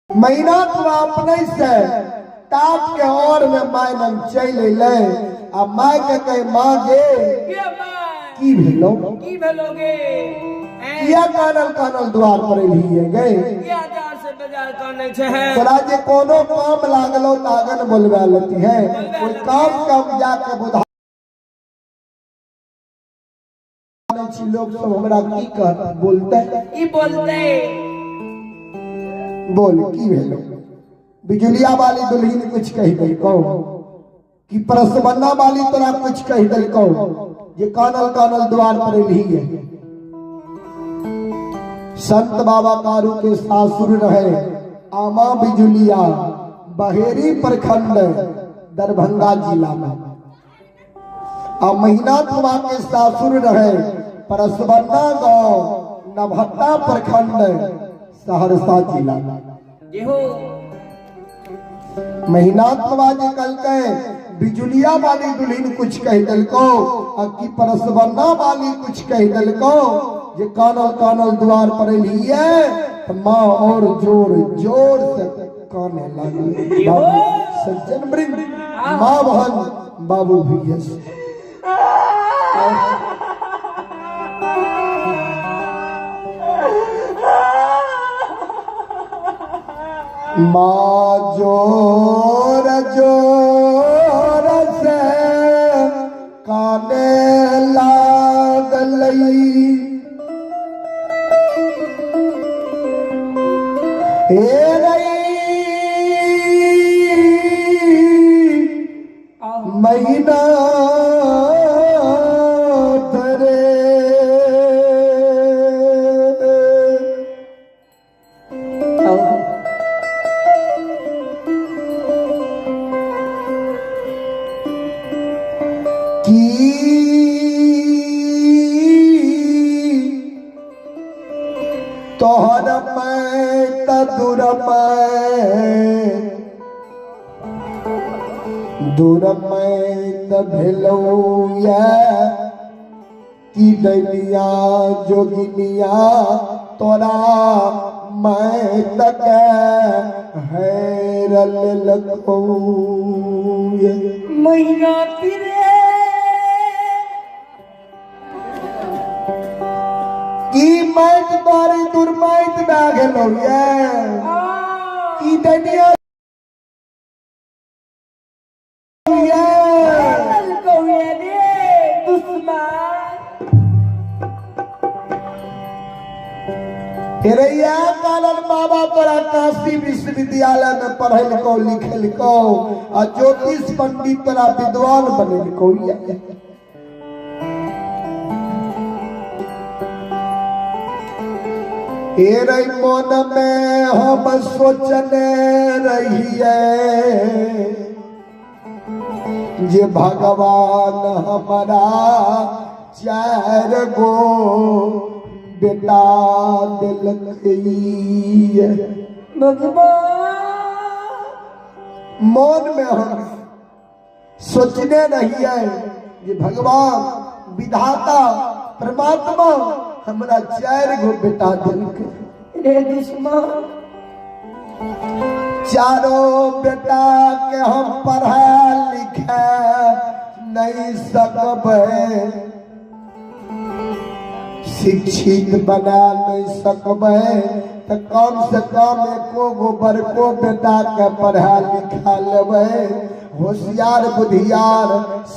महीना तो अपने से टाप के और में my nang चलि अयलै आ my के कहे, माँ गे, की भेलो? की भेलो गे? किया कानल कानल द्वार पर एलियै गे? किया जार से बाजार कानै छै? तोरा जे कोनो काम लागलो तऽ आंगन बोलवा लेती है, ओहि काम के हम जाके बुझा छी, लोग सब हमरा की कहत बोलते? की बोलते? बोल, की भेलो? बिजुलिया वाली दुल्हन कुछ कहि देलकौ कि परसबन्ना वाली तोरा कुछ कहि देलकौ जे कानल कानल द्वार पर एलही है? संत बाबा कारू के सासुर रहे आमा बिजुलिया, बहेरी प्रखंड, दरभंगा जिला में, आ महीना तुमा के सासुर रहे परसबन्ना गांव, नभत्ता प्रखंड, सहरसा जिला में। महीना तुमा जे कहलकै बिजुलिया वाली दुल्हन कुछ कहि देलकौ आ कि परसबन्ना वाली कुछ कहि देलकौ जे कानल कानल द्वार पर एलियै, तऽ माँ और जोर जोर से काने लागलै। बाबू सज्जन वृंद, माँ बहन, बाबू भैया, माँ जोर जोर से काने लागलै। हे रई महीना धरे की तोहर मैं तदुर मैं दूर मैं त भेलौ ये की दैनिया जोगिनिया तोरा मैं तक हैरल लखौ। महीना तिरे की मैत बारी दुर्मैत भए गेलौ ये की दैनिया ये कारण बाबा तोरा काशी विश्वविद्यालय में पढ़ेलकौ लिखेलकौ आ ज्योतिष पंडित तोरा विद्वान बनेलकौ। हे मन में हम सोचने रहिए जे भगवान हमारा चार गो बेटा दिलकै। भगवान मन में हम सोचने रहिए जे भगवान विधाता परमात्मा हमरा चार गो बेटा दिलकै। रे दुश्मन चारों बेटा के हम पढ़ा लिखा नहीं सकबै, शिक्षित बना नहीं सकबै, तो कम से कम एको गो बड़को बेटा के पढ़ा लिखा लेबै, होशियार बुधियार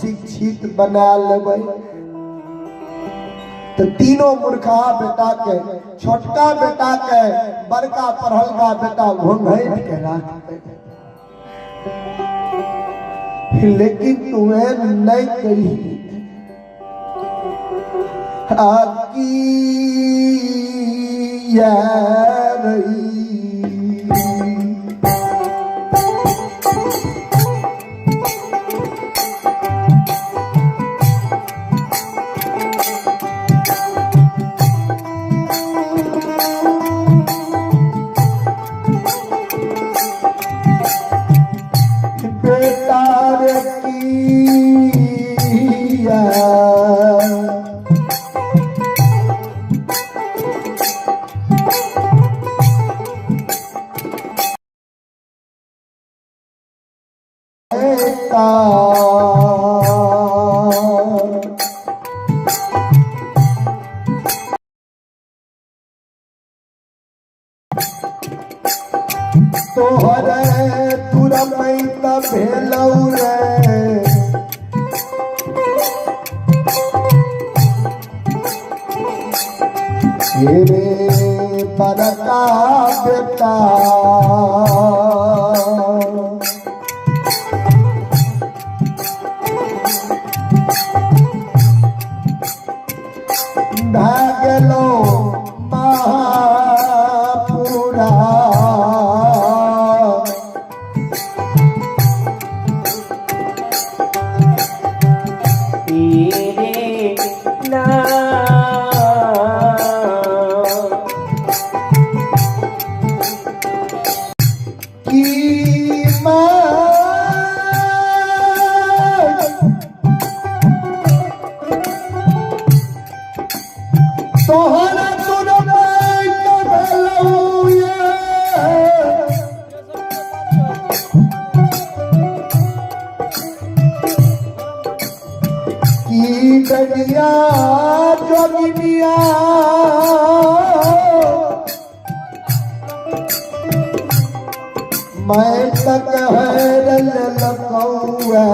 शिक्षित बना लेबै। तो तीनों मूर्खा बेटा के, छोटका बेटा के, बड़का पढ़लका बेटा घोंघट के राख दे। लेकिन तुम्हें नहीं करी आकी रही। बेटा रे किया तोहरे तुरमैत भेलौ रे रे बड़का बेटा। भए गेलौ महापुरा तेरे नाम की माँ तोहरा तुरमैत भेलौ ये। जोगनिया जोगिनिया, मैं तक है लकौआ।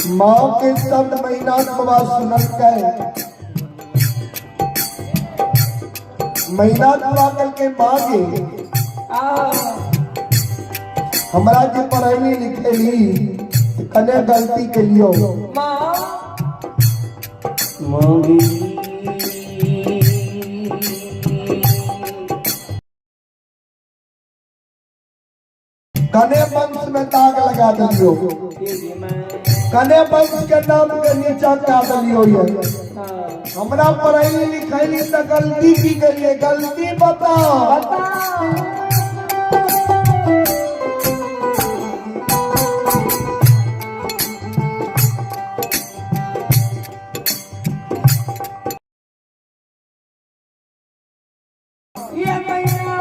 माँ के शब्द महीना बाबा सुनल के, महीना बाबा कल के माँ के हमरा जे पढ़ैली लिखेली त कने गलती के लियो। माँ। मोगी। कने वंश में दाग लगा दिलियो, कने वंश के नाम के नीचा कर दिलियो। ये हमरा पढ़ैली लिखैली त गलती की के गलती बताओ। ये मैया।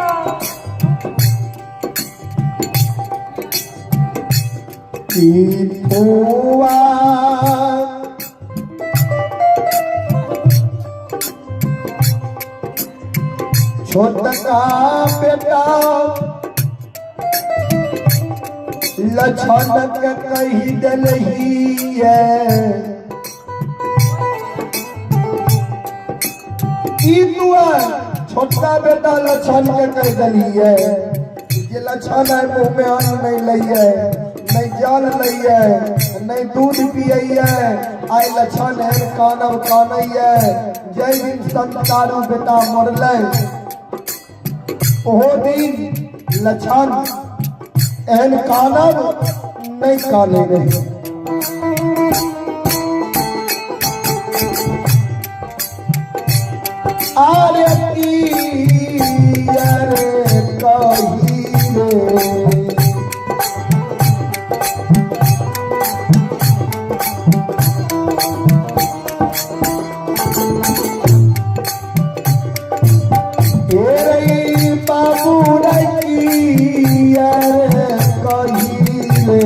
की फुआ छोटका बेटा लछन के कही दिलही, ई दुआ छोटका बेटा लछन के कह दिलिए जे लछन है मुंह में अन्न नहीं लइए, नहीं जल लइए, नहीं दूध पियइए। आइ लछन है कानब कानैये। जय दिन संतारू बेटा मरलै, ओहो दिन लछन एहन कानब नहीं काने रहे। आरे की अरे कही रे। हे बाबू रे की अरे कही रे।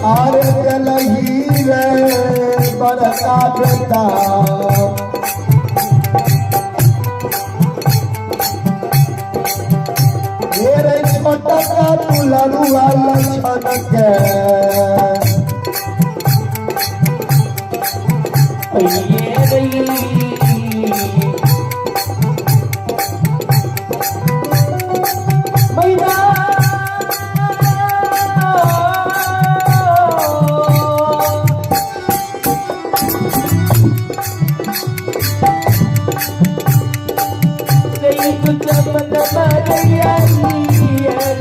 आर जलही रे बड़का बेटा, मेरे छोटका दुलरुआ लछन के। ये रही। मैया। गई कुछ मत मारिया। ये।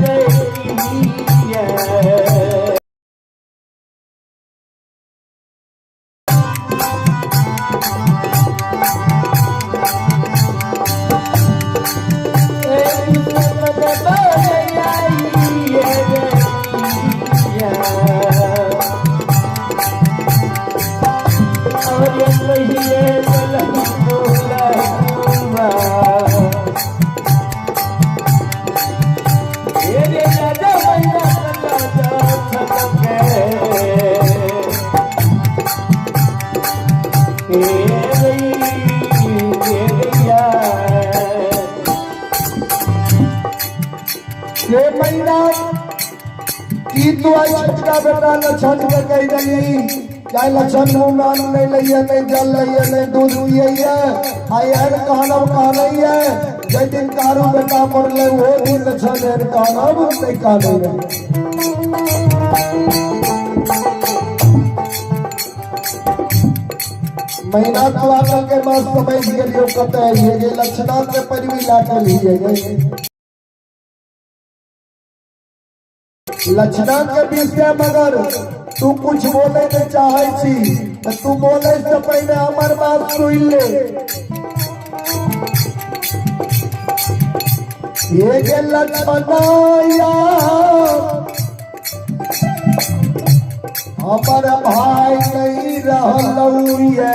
ये महीना की तू आई छोटका बेटा लछन के कह दिली, चाहे लछन मुंह में अन्न नहीं लइए, नहीं जल लइए, नहीं दूध पियइए, आई एहन कहनब कहनैये। जै दिन कारू बेटा मरले, ओहो दिन लछन एहन कहनब नहीं कहने रहे। महीना तो आकर के मास समझ गेलियो कतऽ ये गे लक्षणा के परिवी ला के लिए गए लक्षणा के विषय। मगर तू कुछ बोले नहीं चाहे छी त तू बोले से पहले हमर बात सुन ले। ये जे लक्षणाया हमर भाई नहीं रहलौ ये।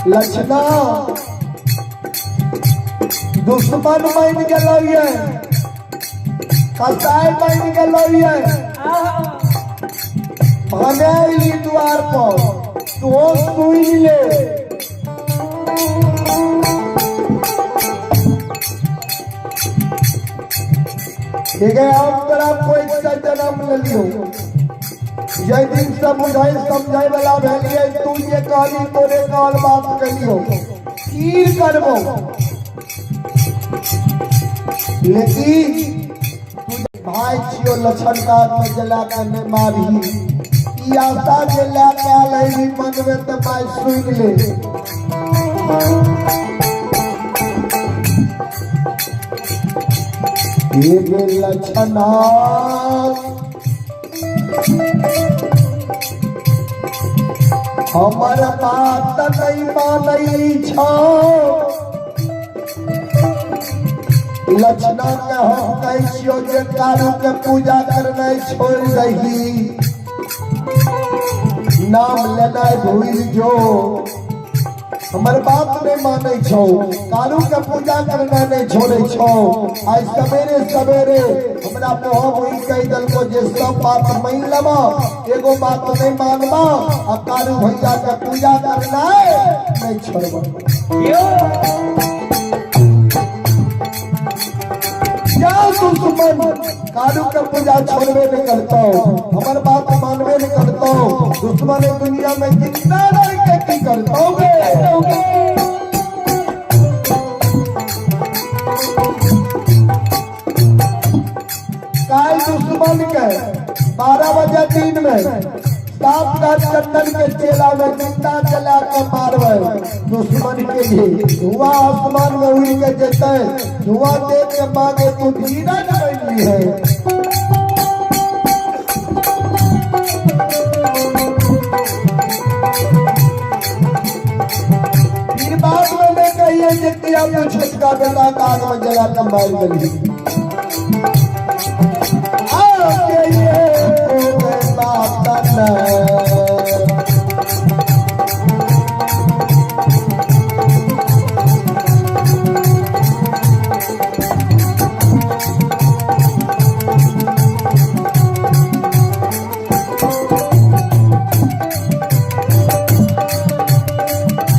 लक्षणा दुश्मन बन गेलो ये, कसाई बन गेलो ये, भने अयली द्वार पर तू सुनि ले। ठीक है, हम तोरा कोई से जन्म लेलियो, जय दिन से बुझाई समझाई वाला भेलिए, तू जे कहली तोरे कहल बात कलियो, की करबो। लेकिन तू भाई छियो लक्षण का में जला के नहीं मारही, ई आशा जे लए के आयल है मन में, तऽ माय सुनि ले। हे लक्षणा हमर बात नहीं मानै छौ, लक्षणा के हम कहै छियौ जे कारू के पूजा करनाइ छोड़ि दही, नाम लेनाइ भूलि जो। हमर बात नहीं मानै छौ, कारू के पूजा करना नहीं छोड़े छौ। आइ सवेरे सवेरे हमरा मोह मोहि कहि देलको जे सब बात मान लेबा, एगो बात नहीं मानबा आ कारू भैया के पूजा करना नहीं छोड़बा। जा दुश्मन कारू के पूजा छोड़बे नहीं करतो, हमर बात मानबे नहीं करतो, दुश्मन दुनिया में जिंदा रह के की करतो गे? काल दुश्मन के 12 बजे दिन में सात का चंदन के चेला में जिंदा जला के मारवे दुश्मन के लिए, धुआं आसमान में उड़ के जते, धुआं देख के मांगे तू धीरज बनी है। फिर बाद में मैं कहिए जे किया तू छोटका बेटा काग में जला के मार देली। आके ये बात न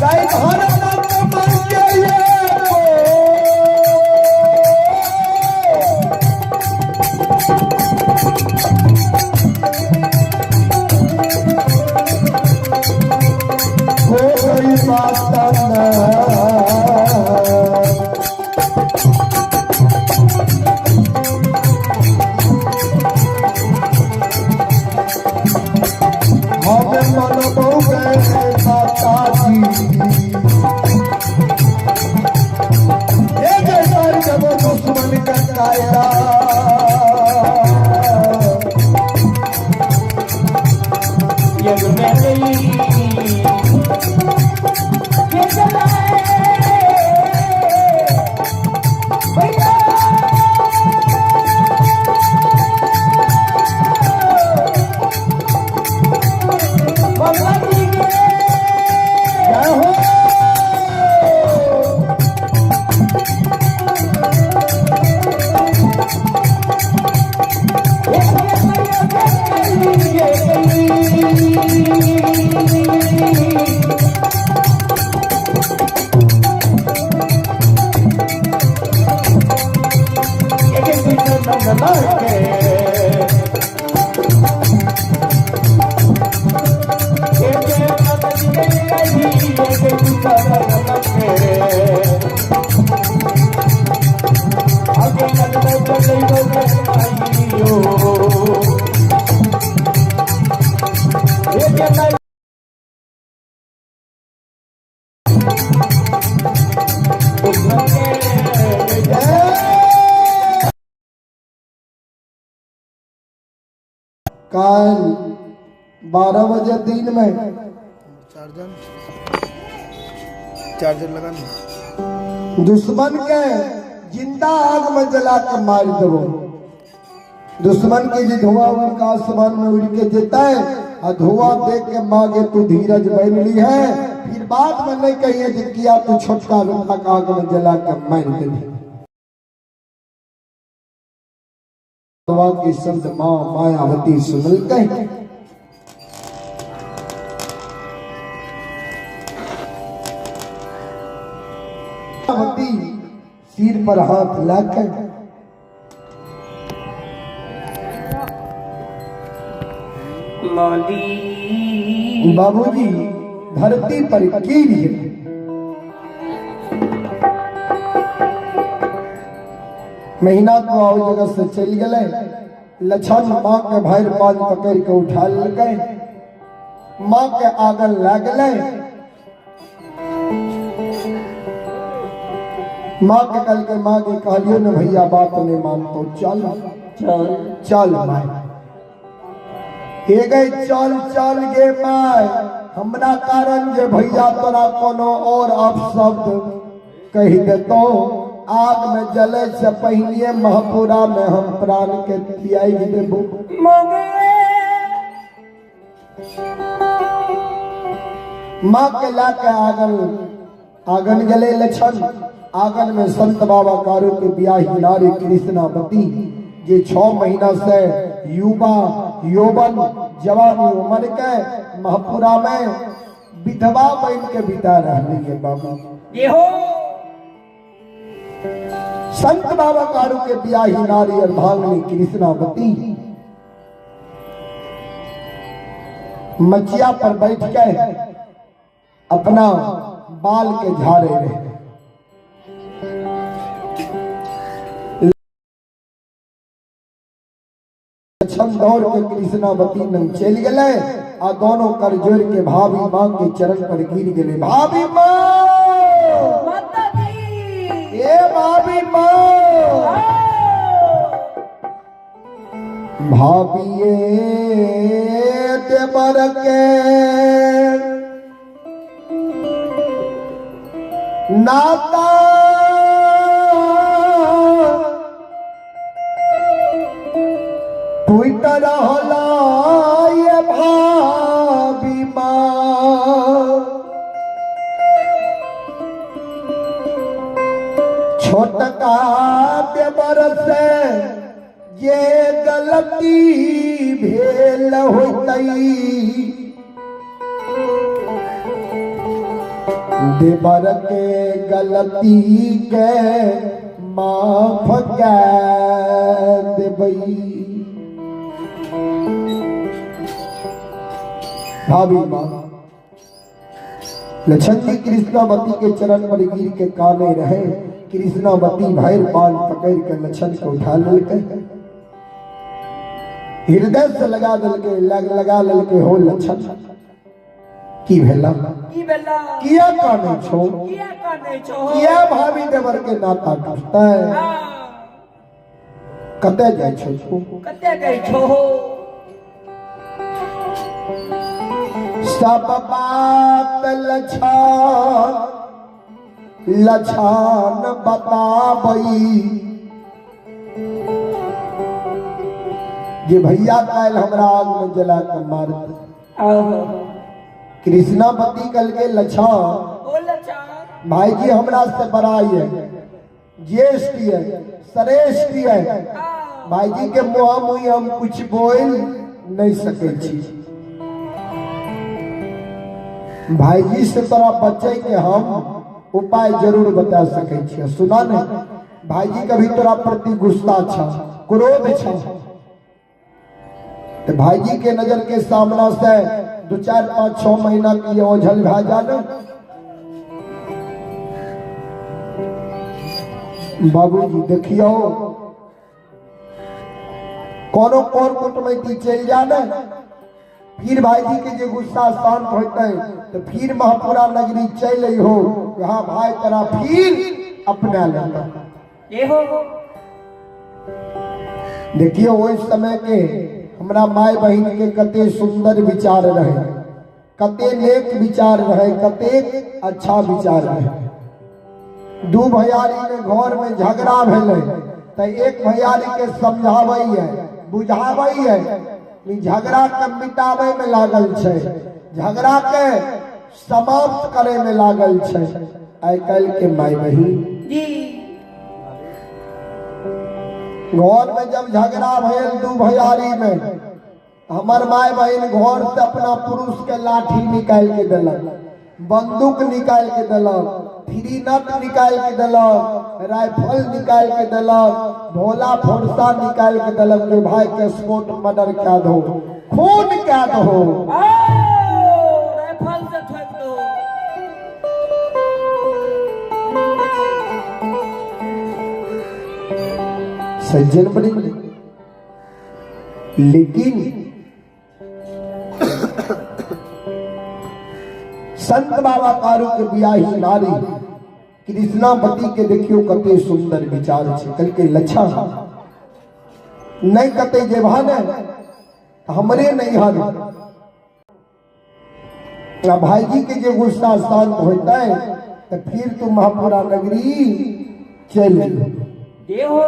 गाय भारत मांगे ये को। कोई बात न। हम मनबो गए माता जी, ये जय जब दुश्मन का कायरा। यज्ञ में गई ये चलाए भैया भगवती के जय हो। कल 12 बजे दिन में चार्जर चार्जर लगा नहीं। दुश्मन के जिंदा आग में जला के मार देबो। दुश्मन के जे धुआं उनका आसमान में उड़ के जेता है, आ धुआं देख के मांगे तू धीरज बन ली है। फिर बाद में नहीं कहिए जे किया तू छोटका बेटा के आग में जला के मारि देली। बाबा के शब्द माँ मायावती सुनलकै। मायावती सिर पर हाथ लाके माली बाबूजी धरती पर गिर गेल। महीना तो आओ जगह से चल गए। लछन माँ के भैर पान पकड़ के उठा लेलकै, माँ के आगन लागलै। माँ के कल के माँ के कहलियो ने भैया बात नहीं मानतो, चल चल चल माय। हे गई चल चल गे my, हमरा कारण जे भैया तोरा कोनो और अपशब्द कहि देतो, आग में जले से पहले महपुरा में हम प्राण के त्याग देबो। मगे माँ के ला के आगन आगन गले लछन। आगन में संत बाबा कारू के ब्याही नारी कृष्णावती जे 6 महीना से युवा यौवन जवानी उम्र के महपुरा में विधवा बन के बिता रही है बाबू। ये हो संत बाबा कारू के ब्याही नारी और भांगनी कृष्णावती मचिया पर बैठ के अपना बाल के झाड़े रहे। लक्षण दौड़ के कृष्णावती नंग चल गए आ दोनों कर जोड़ के भाभी मां के चरण पर गिर गए। भाभी मां, माता जी, ए भाभी मां, भाभी देवर के नाता टूट रहला ये भाभी माँ, छोटका देवर से ये गलती भेल होतई, देवर के गलती के माफ कर देबई। भाभी माँ लक्षण जी कृष्णावती के चरण पर गिर के काने रहे। कृष्णावती भैर पान पकड़ के लक्षण को उठा ललके, हृदय से लगा दलके, लग लगा ललके, हो लक्षण की भेला, की भेला, किया काने छो, किया काने छो, किया भाभी देवर के नाता टूटता है, कते जाय छो तू, कते जाय छो। सब बात लछान लछान बताबई, जे भैया काल हमरा आग में जला के मारत। कृष्णापति कल के लछान भाई जी हमरा से बड़ा है, ज्येष्ठ है, श्रेष्ठ है, भाई जी के मुँह मुँह हम कुछ बोल नहीं सके छी। भाई जी से तोरा बचे के हम उपाय जरूर बता सके छी। सुना नहीं भाई जी कभी तोरा प्रति गुस्सा छा, क्रोध छा, तो भाई जी के नजर के सामना से 2 4 5 6 महीना के लिए ओझल भा जाना। बाबूजी देखियो कोनो कोर कुटमैती चल जाना, फिर भाई जी के जे गुस्सा शांत होते तो फिर महापुरा नगरी चल हो, हाँ भाई तेरा फिर अपना लेता। देखियो ओहि समय के हमरा my बहिन के कते सुंदर विचार रहे, कते नेक विचार रहे, कते अच्छा विचार रहे। 2 भैयारी में घर में झगड़ा भेलै तो एक भैयारी के समझाबै है, बुझाबै है, झगड़ा के मिटाबै में लागल छै, झगड़ा के समाप्त करे में लागल छै आइ काल्हि के माय बहिन। जी घर में जब झगड़ा भेल दू भैयारी में, हमर माय बहिन घर से अपना पुरुष के लाठी निकाल के देलक, बंदूक निकाल के देलक, थ्री नट निकाल के देलक, राइफल निकाल के देलक, भोला फोरसा निकाल के देलक रे भाई के स्पोर्ट मर्डर कए दो, खून कए दो। राइफल से ठोक दो। सज्जन बड़ी, लेकिन संत बाबा कारू के बियाही नारी कृष्णापति के देखियो कते सुंदर विचार छे। कल के लच्छा नहीं कते जेबा ने हमरे नहीं हर भाईजी के जे गुस्सा शांत होता है तो फिर तुम महापुरा नगरी चल देहो।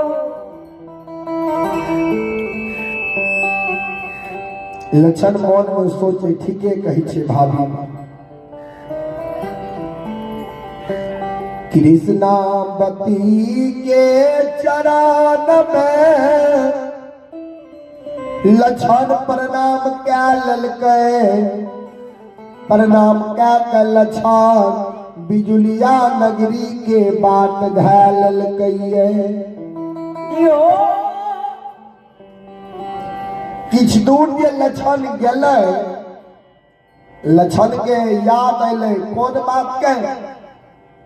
लक्षण मन में सोचे ठीके कहै छे भाभी। कृष्णावती के चरण में लक्षण प्रणाम कै ललकै, प्रणाम कै के लक्षण बिजुलिया नगरी के बाट धै ललकै। किछु दूर जे लक्षण गेलै, लक्षण के याद अयलै कोन बात के,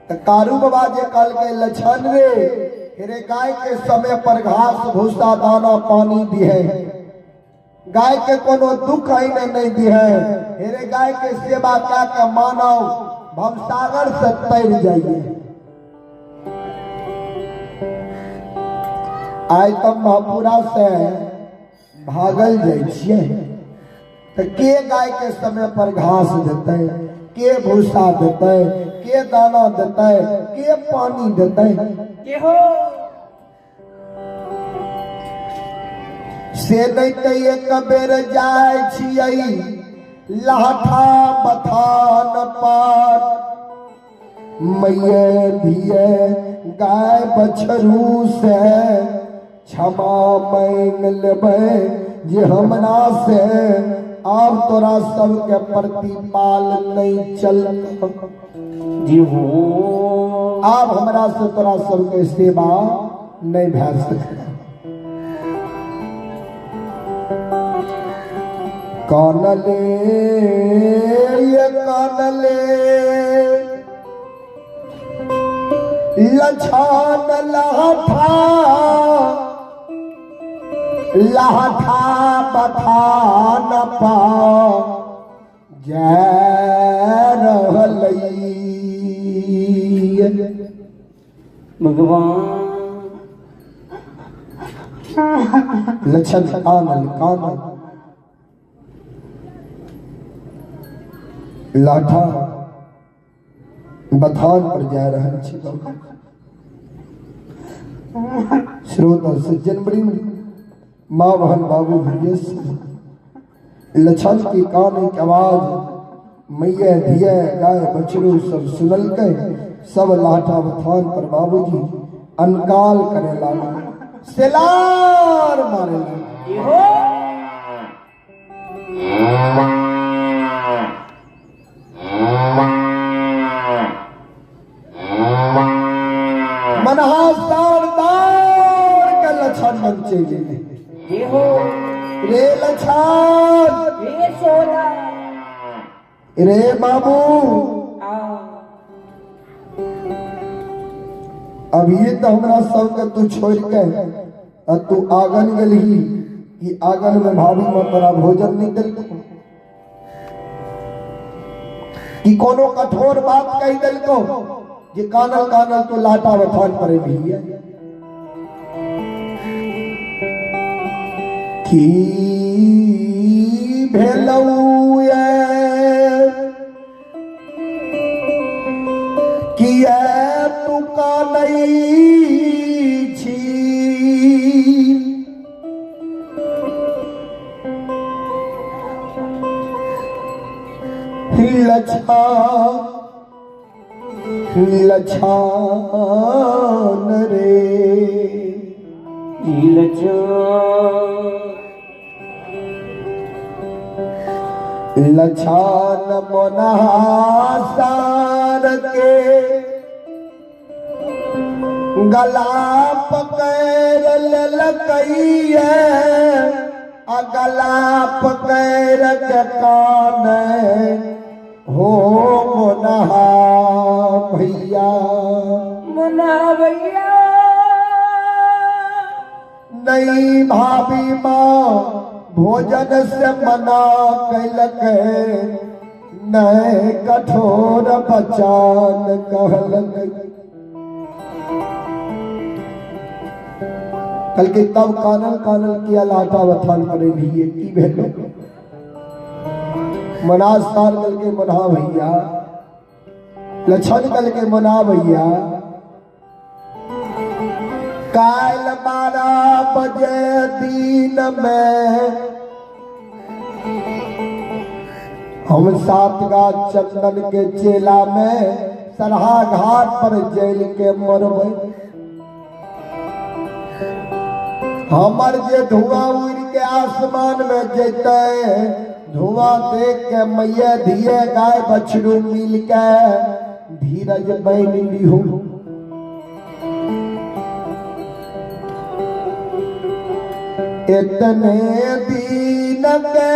तो कारू बाबा जे कहलकै लक्षण रे हेरे गाय के समय पर घास भूसा दाना पानी दिहे, गाय के कोनो दुख अने नहीं दिहे, हेरे गाय के सेवा कै के मानव भवसागर से तैर जाइए। आइ तब महापुरा से भागल जाइ छियै तो के गाय के समय पर घास देतै, के भूसा देतै, के दाना देतै, के पानी देतै? के हो से नहीं तो एक बेर जाय छियै लहठा बथान पर, मैये धिये गाय बछरू से क्षमा मांग लेबै जे हमरा से आब तोरा सबके प्रतिपाल नहीं चल। जी हो आब हमरा से तोरा सबके सेवा नहीं भए सकता। कानले ये कानले लछान लहठा लहठा बथान पा जय रहलै। भगवान लछन कानल कानल लाठा बथान पर जा रहल छी। श्रोता सज्जन वृंद, माँ बहन बाबू भैया, लछन की कान के आवाज मैया धिया गाय बछरू सब सुनलकै, सब लाठा बथान पर बाबूजी अनकाल करे लागल, सेलार मारे लागल। मनहा सारदार के लछन मन चलि गेलै। रे लछन रे सोना रे बाबू, अभी तो हमरा सबके तू छोड़ के आ तू आंगन गेलही कि आंगन में भाभी में तोरा भोजन नहीं देलको, कि कोनो कठोर बात कह देलको जे कानल कानल तो लाटा बथान पर भी है। की भेलौ ये किया तू कानै छी, लछा लछान रे। लछान मोनहासार के गला पकड़ लेलकैये, आ गला पकड़ के कान हो मोनहा भैया। मुन्ना भैया। नहीं भाभी माँ भोजन से मना कैलक, नहीं कठोर बचान कहलक। कल के तब कानल कानल किया लाटा बथान करे लिए की भेलो मना सार कल के मना भैया, लक्षण कल के मना भैया। काल 12 बजे दिन में हम 7 गाछ चंदन के चेला में सरहा घाट पर जेल के मरबै। हमर जे धुआं उड़ के आसमान में जैते, धुआं देख के मैया धिये गाय बछड़ू मिल के धीरज बन लिहू। इतने दिन के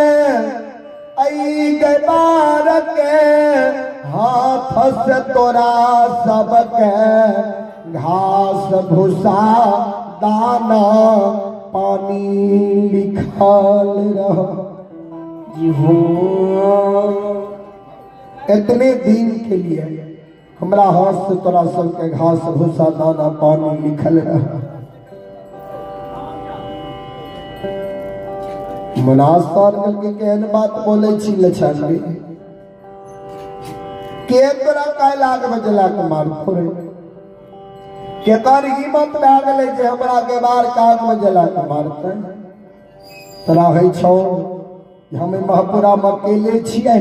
आई गए बार के हाथ से तोरा सबके घास भूसा दाना पानी लिखल रह। जी हो। इतने दिन के लिए हमरा हाथ से तोरा सबके घास भूसा दाना पानी लिखल रह। मनास्तान करके केहन बात बोले छी लछन रे, के तोरा काल्हि आग में जला के मारतो रे, केकर हिम्मत भए गेलै जे हमरा के बार काग में जला के मारतै। तोरा होइ छौ जे हम महपुरा में अकेले छियै,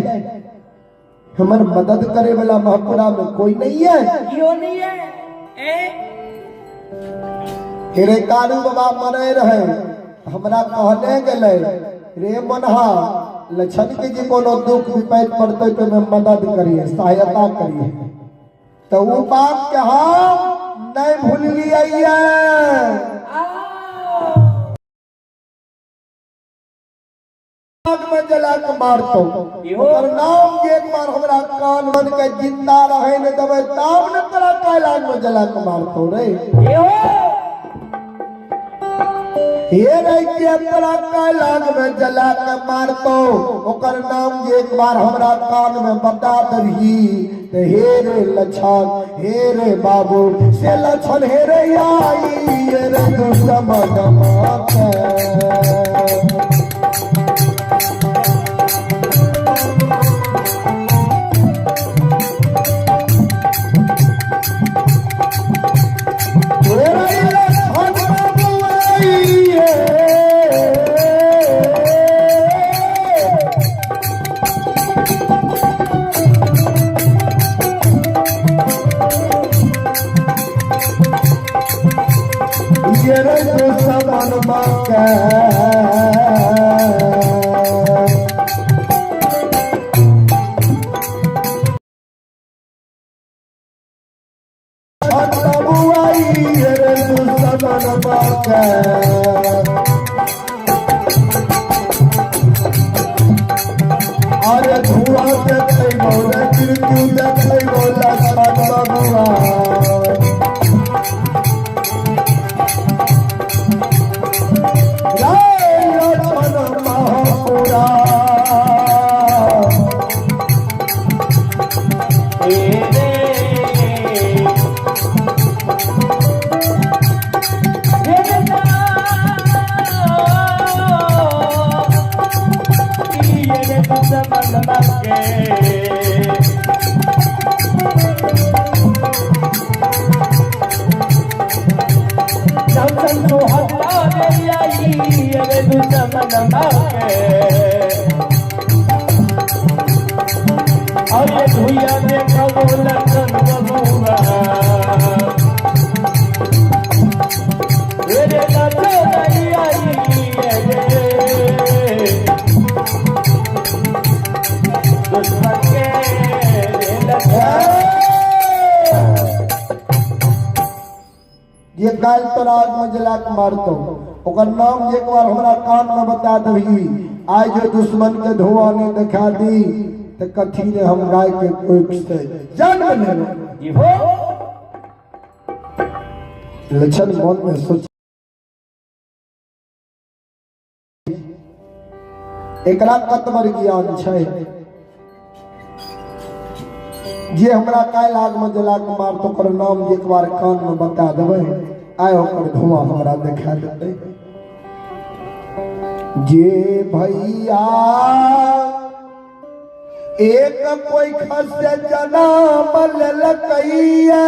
हमर मदद करे वाला महपुरा में कोई नहीं है। क्यों नहीं है? ए? रे कारू बाबा मरे रहे, हमरा कहने गेलै रे मनहा लछन के जे कोनो दुख विपैत पड़तै तो ओहिमे मदद करिए, सहायता करिए। तो उ बात के हम नहीं भूललियै। आग में जला के मारतो, ओकर नाम जे एक बार हमरा कान मन के जिंदा रहे ने देबै तब ने तोरा काल्हि आग में जला के मारतो रे। हे रे के तोरा काल्हि आग में जला के मारतो, ओकर नाम जे एक बार हमरा कान में बता दही ते हे रे लछन, हे रे बाबू से लछन हे रे आई हे रे दुश्मन माते। अरे धुआं देखै बोले मृत्यु देखै बोला बबुआ। लक्ष्मण महापुरा तोरा आग में जला के मारतो, ओकर नाम एक बार हमरा कान में बता दही, आइ जो दुश्मन के धुआं नहीं देखा दी तो कथी ने हम गाय के कोख से जन्म लेलो। हो। लक्षण मन में सोच एकरा कतबर ज्ञान छै जे हमरा काल्हि आग में जला के मारतो ओकर नाम एक बार कान में बता देबै, आइ ओकर धुआं हमरा देखा देतै। जे भैया एक कोई खसे जनम लेलकैया,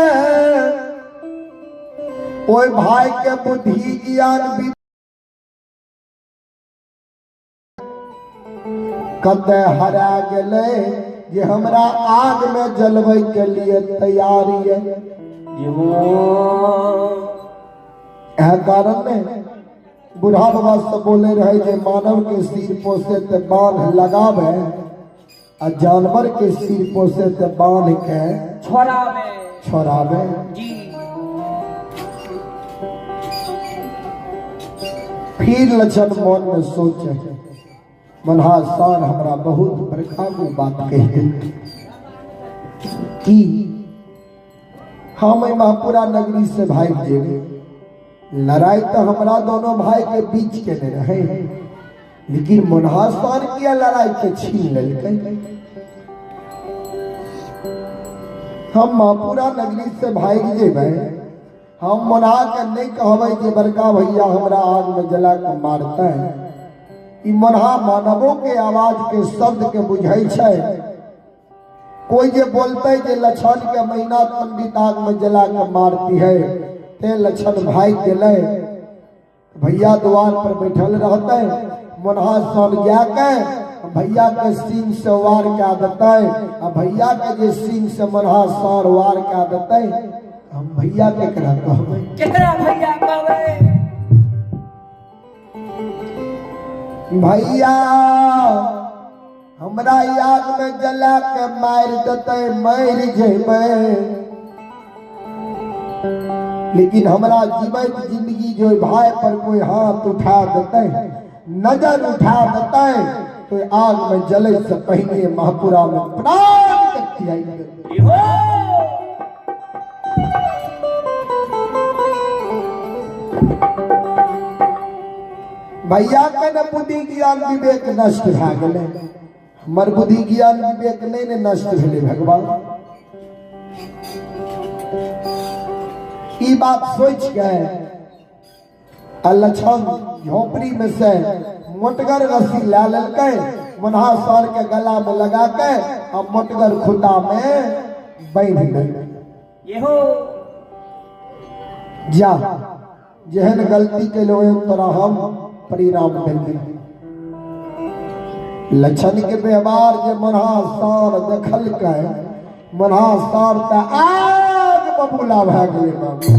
ओहि भाई के बुद्धि ज्ञान भी कतऽ हरा गेलै जे हमरा आग में जलबै के लिए तैयार ये। इएह कारण ने बूढ़ा बाबा सब बोले रहे जे मानव के सिर पोसे ते बांध लगावे आ जानवर के सिर पोसे ते बांध के छोड़ावे छोड़ावे। जी। फिर लक्षण मन में सोचे, मनहा सार हमरा बहुत बड़का गो बात कहि देलकै कि हम एहि महापुरा नगरी से भागि जेबै। लड़ाई तो हमरा दोनों भाई के बीच के ने रहे, लेकिन मनहा सार किया लड़ाई के छीन लेलकै। हम महापुरा नगरी से भागि जेबै, हम मनहा के नहीं कहबै जे बड़का भैया हमरा आग में जला के मारतै। ई मनहा मानवों के आवाज के शब्द के बुझै छै। कोई जे बोलते जे लक्षण के महीना पंडित आग में जला के मारती है, ते लक्षण भाग गेलै। भैया द्वार पर बैठल रहते, मनहा सन जाके भैया के सींग से वार के देते, आ भैया के जे सींग से मनहा सर वार के देते, हम भैया के केकरा कहबै? केकरा भैया कहबै? भैया हमरा याद में जला के मारि देते, मरि जेबै, लेकिन हमरा जीवैत जिंदगी जो भाई पर कोई हाथ उठा देते, नजर उठा देते, तो आग में जले से पहले महापुरा में प्राण के त्याग देते। हो। भैया के न बुद्धि ज्ञान विवेक नष्ट भए गेलै, हमर बुद्धि ज्ञान विवेक नहीं ने नष्ट भेलै भगवान। ई बात सोच के आ लक्षण झोपड़ी में से मोटगर रस्सी ला लेलकै, मनहा सर के गला में लगा के आ मोटगर खुदा में बांधि देलकै। येहो। जा जेहन गलती के लो तोरा हम परिणाम देलियै। लक्षण के व्यवहार जे मनहा सार देखलकै, मनहा सार त आग बबूला भए गेलै बाबू।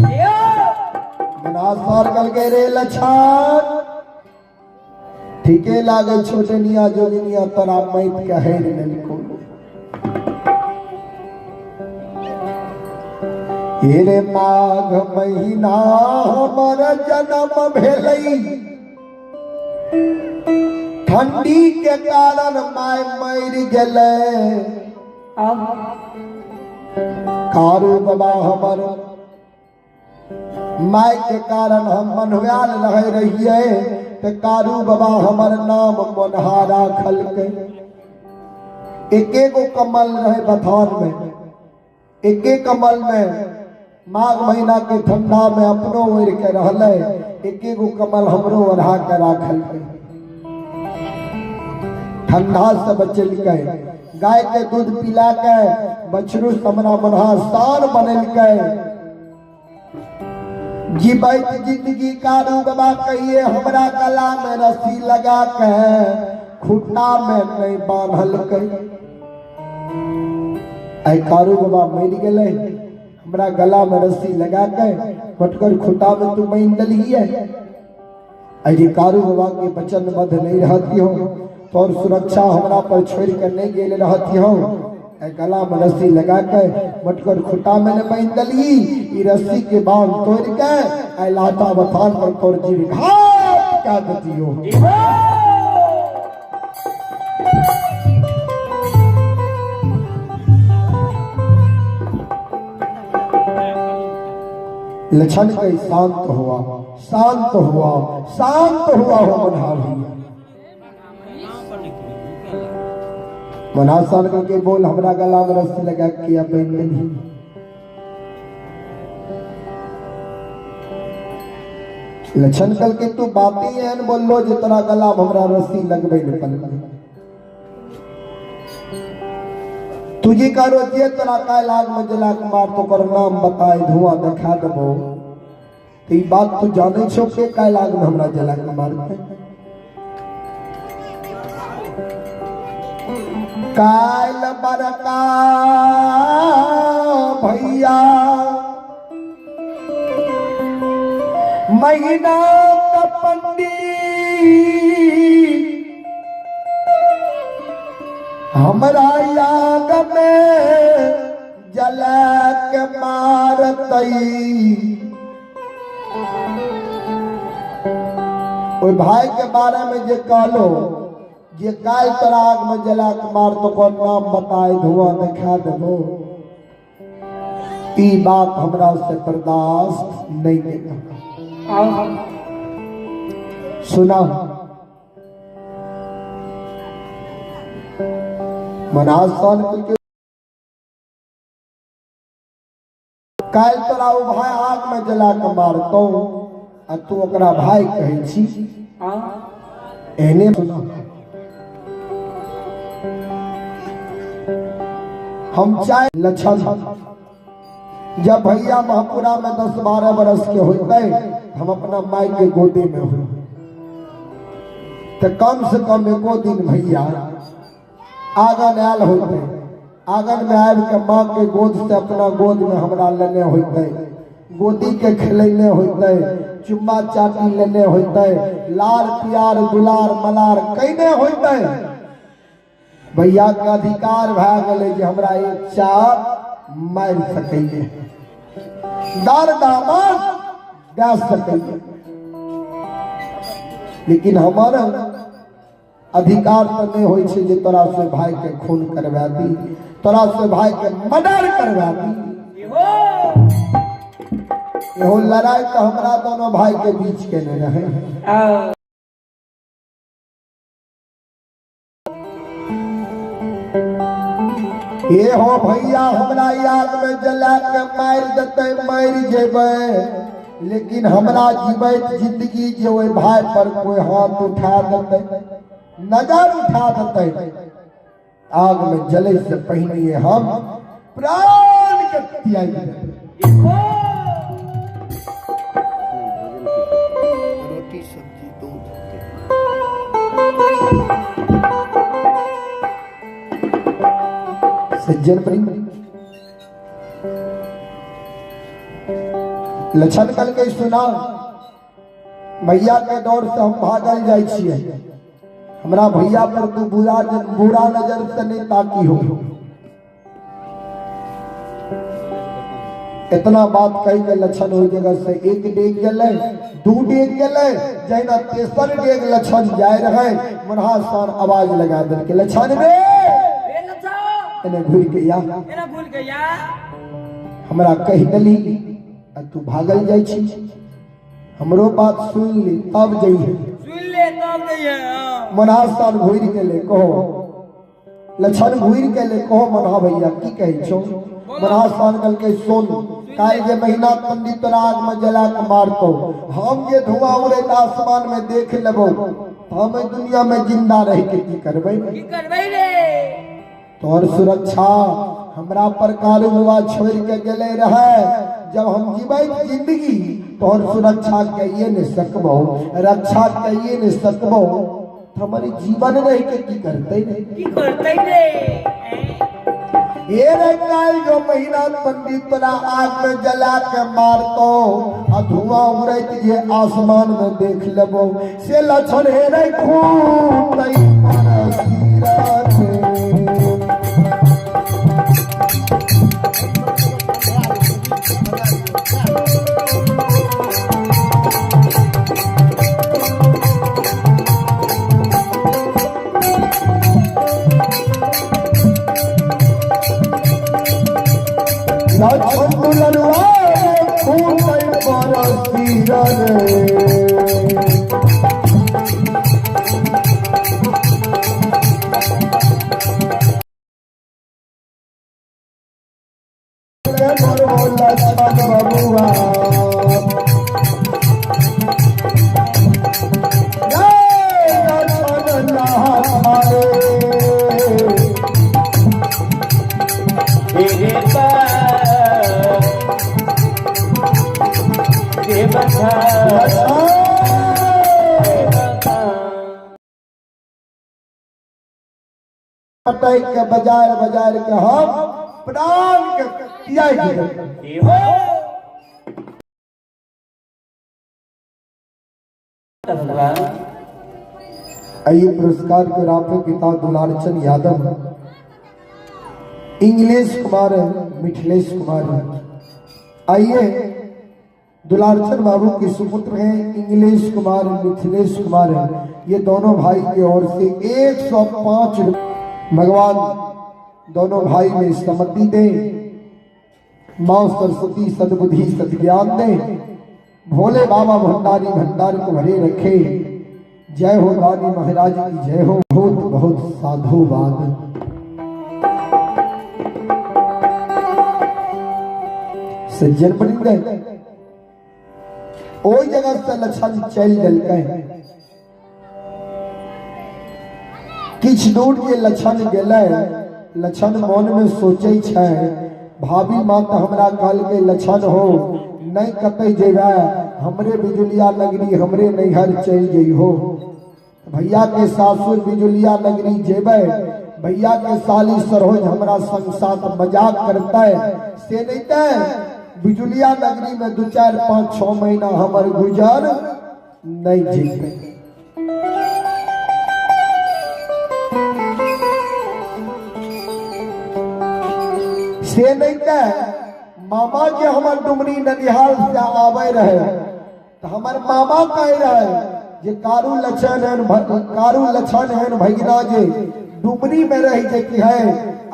मनहा सार कहलकै रे लक्षण ठीके लागै छोटनिया जोगिनिया तोरा मैत के हेर लेलको। हे माघ महीना हमर जन्म भेलै, ठंडी के कारण my मरि गेलै। कारू बाबा हमर my के कारण हम मनुआल रहे रहिए, ते कारू बाबा हमर नाम मोनहा राखलकै। एक एगो कमल रहे बथान में, एक एक कमल में माघ महीना के ठंडा में अपनो ओढ़ के रहलै, एक एगो कमल हमरो ओढ़ा के राखलकै। ठंडा से बचेलकै, गाय के दूध पिला के बछरू हमरा मनहा सार बनेलकै। जीबैत जिंदगी कारू बाबा कहिए हमरा गला में रस्सी लगा के खुट्टा में नहीं बांधलकै। आइ कारू बाबा मरि गेलै, हमरा गला में रस्सी लगा के पटकर खुट्टा में तू बांधि देलियै। यदि कारू बाबा के वचनबद्ध नहीं रहती हो तो और सुरक्षा हमरा पर छोड़ के नहीं गेल रहती हो, गला में रस्सी लगा के मटकर खुटा में ने बांध दली। ई रस्सी के बांध तोड़ के आ लाता बथान पर तोर जीव घात का दियो। लक्षण के शांत हुआ, शांत हुआ, शांत हुआ हो मन्हा भैया। मन्हा शान करके बोल हमरा गला में रस्सी लगा किया पहन लेली। लक्षण कल के तू बाती एहन बोललो जे तोरा गला में हमरा रस्सी लगबै ने पड़लै। तुझे करो जे तोरा काल्हि आग में जला के मार तो ओकर नाम बताए धुआं देखा देबो। तो ई बात तू जाने छो के काल्हि आग में हमरा जला के मारते। काल्हि बड़का भैया महीना का पंडित हमरा याग में जला के मारतई। ओहि भाई के बारे में जे कहलो जे काल्हि तोरा आग में जला के मार तो कोन नाम बताए धुआं देखा देबो, ई बात हमरा से बर्दाश्त नहीं केला। सुना मनासान के काल्हि तोरा ओ भाई आग में जला के मारतौ आ तू ओकरा भाई कहै छी। एहने सुना हम चाहे लक्षण जब भैया महपुरा में 10-12 बरस के होते हम अपना माई के गोदी में हो तो कम से कम एको दिन भैया आंगन आयल होते, आंगन में आबि के माँ के गोद से अपना गोद में हमरा लेने होते, गोदी के खेलने होते, चुम्मा चाटी लेने होते, लार प्यार दुलार मलार कैने होते। भैया के अधिकार भए गेलै जे हमरा एक चार मारि सकैए, दर दामन दए सकैए, लेकिन हमर अधिकार तो नहीं होइ छै जे तोरा से भाई के खून करवा दी, तोरा से भाई के मर्डर करवा दी। एहो लड़ाई तो हमरा दोनों भाई के बीच के नहीं रहे। ये हो भैया हमरा याद में जला के मार देते मर जेबै, लेकिन हमरा जीवैत जिंदगी जे ओहि भाई पर कोई हाथ उठा देते, नजर उठा देते, आग में जले से पहले हम प्राण के त्याग देबै। रोटी सब्जी दूध। सज्जन प्रेम लक्षण कल के सुना भैया के डर से हम भागल जाय छियै, हमरा भैया पर तू बुरा बुरा नजर से नहीं ताकी हो। इतना बात कही के लक्षण ओहि जगह से एक डेग गेलै, दू डेग गेलै, जहिना तेसर डेग लक्षण जाय रहे मुन्हा सर आवाज लगा देलकै, लक्षण रे एने घुरि के या, एना घुरि के या, हमरा कहि देली आ तू भागल जाइ छी, हमरो बात सुन ली तब जइहे, सुन ले तब जइहे। मुन्हा सर घुरि गेलै, कहो लक्षण घुरि गेलै, कहो मन्हा भैया की कहै छौ। मन्हा सान कहलकै सुन, काल्हि जे महीना पंडित तोरा आग में जला के मारतौ, हम जे धुआं उड़ैत आसमान में देख लेबौ, हम एहि दुनिया में जिंदा रह के की करबै, की करबै रे। तोहर सुरक्षा हमरा पर कारू बाबा छोड़ के गेले रहे, जब हम जीवैत जिंदगी तोहर सुरक्षा कहिए नहीं सकबो, रक्षा कहिए नहीं सकबो, हमारे जीवन रह के की करते नहीं, की करते रे। ये रे काल जो महीना पंडित तोरा आग में जला के मारतो आ धुआं उड़ैत जे आसमान में देख लेबो, से लक्षण हे रे खून नहीं पर सीरत। लक्ष्मण बबुआ। जय लक्ष्मण हमारे। पटक के बजार बजार के हम प्राण के त्याग देबै। भगवान। आइए पुरस्कार के राफे पिता दुलारचंद यादव, इंग्लिश कुमार, मिथिलेश कुमार। आइए दुलारचंद बाबू के सुपुत्र हैं इंग्लिश कुमार, मिथिलेश कुमार, ये दोनों भाई की ओर से 105। भगवान दोनों भाई में सम्मति दे, माँ सरस्वती सद्बुद्धि सद्ज्ञान दे, भोले बाबा भंडारी भंडार को भरे रखे। जय हो दानी महाराज की जय हो। बहुत बहुत साधुवाद। सज्जन वृंद, ओहि जगह से लक्षण चलि देलकै। किछु दूर जे लक्षण गेलै, लक्षण मन में सोचै छै, भाभी माँ तऽ हमरा कहलकै लक्षण हो नहीं कतै जेबै, हमरे बिजुलिया नगरी हमरे नैहर चलि जइहो। भैया के सासुर बिजुलिया नगरी जेबै, भैया के साली सरोज हमरा संग साथ मजाक करतै, से नहीं ते बिजुलिया नगरी में 2 4 5 6 महीना हमर गुजर नहीं जेतै। से नहीं ते मामा जे हमर डुमरी ननिहाल से आवे रहे तो हमर मामा कह रहे जे कारू लक्षण हन, कारू लक्षण हन भगिना जे डुमरी में रही जे कि है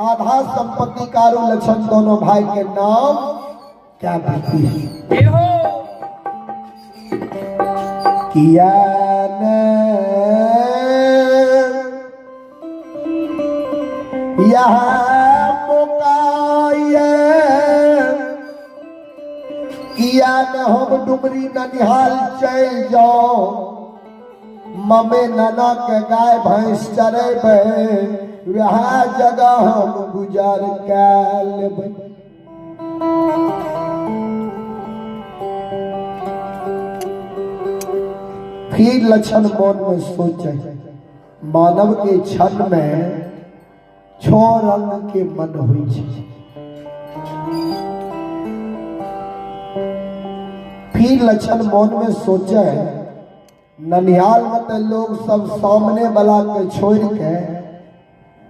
आधा संपत्ति कारू लक्षण दोनों भाई के नाम क्या देती है। किया ने यहाँ मुकाये, किया ने हम डुमरी ननिहाल चल जाओ, ममे नाना के गाय भैंस चरेबै, वह जगह हम गुजर कै लेबै। फिर लक्षण मन में सोचे, मानव के क्षण में 6 रंग के मन हुई छे। फिर लक्षण मन में सोचे, ननिहाल में तो लोग सब सामने वाला के छोड़ के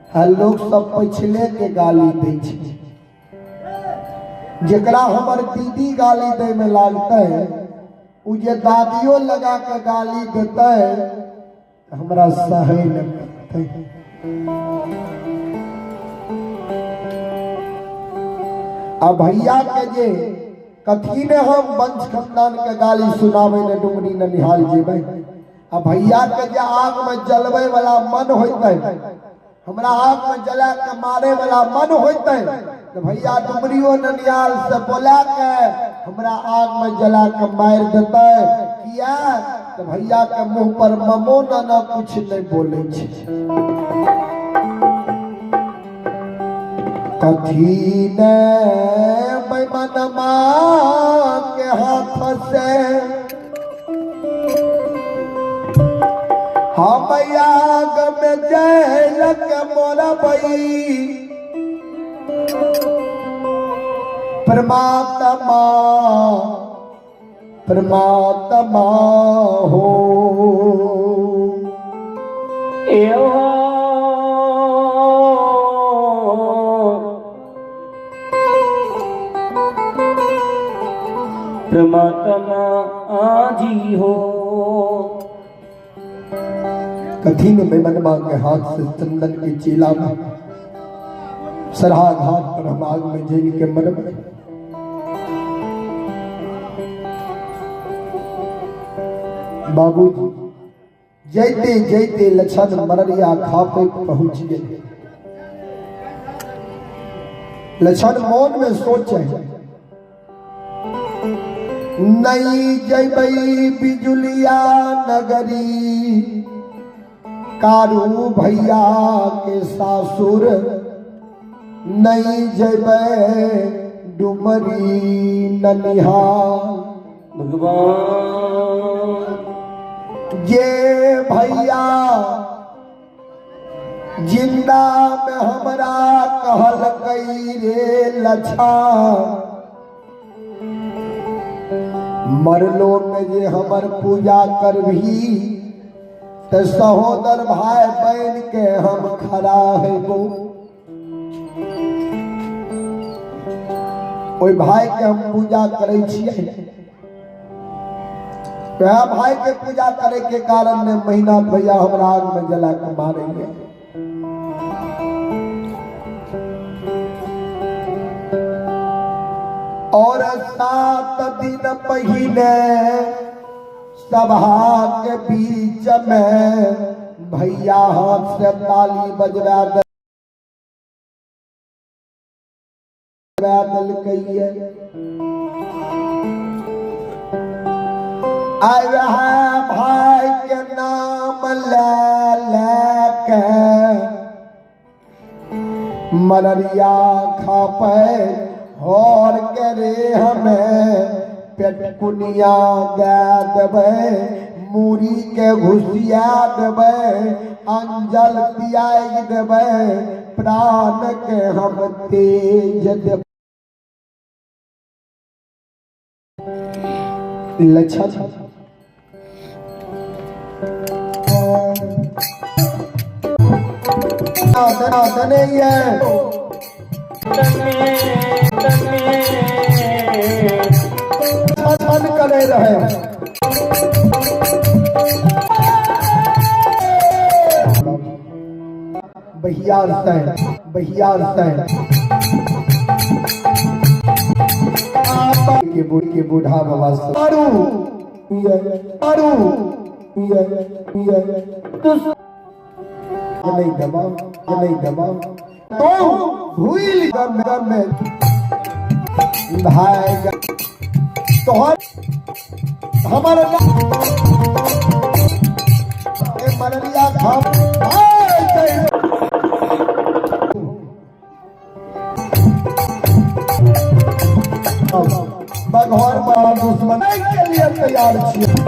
आ लोग सब पिछले के गाली दै छे। जेकरा हमर दीदी गाली दै में लागतै, उ जे दादियो लगा के गाली देतै हमरा सहै न पड़तै। आ भैया के जे कथी ने हम वंश खानदान के गाली सुनावे ने डुमरी ननिहाल जेबै, आ भैया के जे आग में जलबै वाला मन होइतै, हमरा आग में जला के मारे वाला मन होइतै, तो भैया डुमरियो ननिहाल से बोला के हमरा आग में जला के मार देतै। किया तो भैया के मुंह पर ममो नाना कुछ नहीं बोले छे। कथी ने मनमा के हाथ से हम आग में जलक मरबई, परमात्मा परमात्मा हो। परमात्मा आजी हो। कथी में मनमा के हाथ से चंदन के चीला में सरहा घाट पर हम आग में जल के मरबे। बाबूजी जैते जैते लछन मररिया खापे पहुंच गए। लछन मन में सोचे नहीं जैबई बिजुलिया नगरी कारू भैया के सासुर, नहीं जैबै डुमरी ननिहाल। भगवान जे भैया जिंदा में हमरा कहलकै रे लछा, मरलो में जे हमर पूजा करबही त सहोदर भाई बहन के हम खड़ा हेबो। ओहि भाई के हम पूजा करै छियै, वएह भाई के पूजा करे के कारण ने महीना भैया हमरा आग में जला के मारेंगे। और 7 दिन पहले सभा के बीच में भैया हाथ से ताली बजवा देलकै। आइ वएह भाई के नाम ले ले के मररिया खापे हर के रे हमें पेटकुनिया दे देबै, मूड़ी के घुसिया देबै, अंजल तियाग देबै, प्राण के हम तेज देबै। लक्षण करे रहे बहियार से बहियार से के बूढ़ के बूढ़ा बाबा से आरू आरू नहीं दबा नहीं दबा तो भूल गम में भाई तोहर हमारे मररिया खाम बघौर बड़ा दुश्मन के लिए तैयार छियै।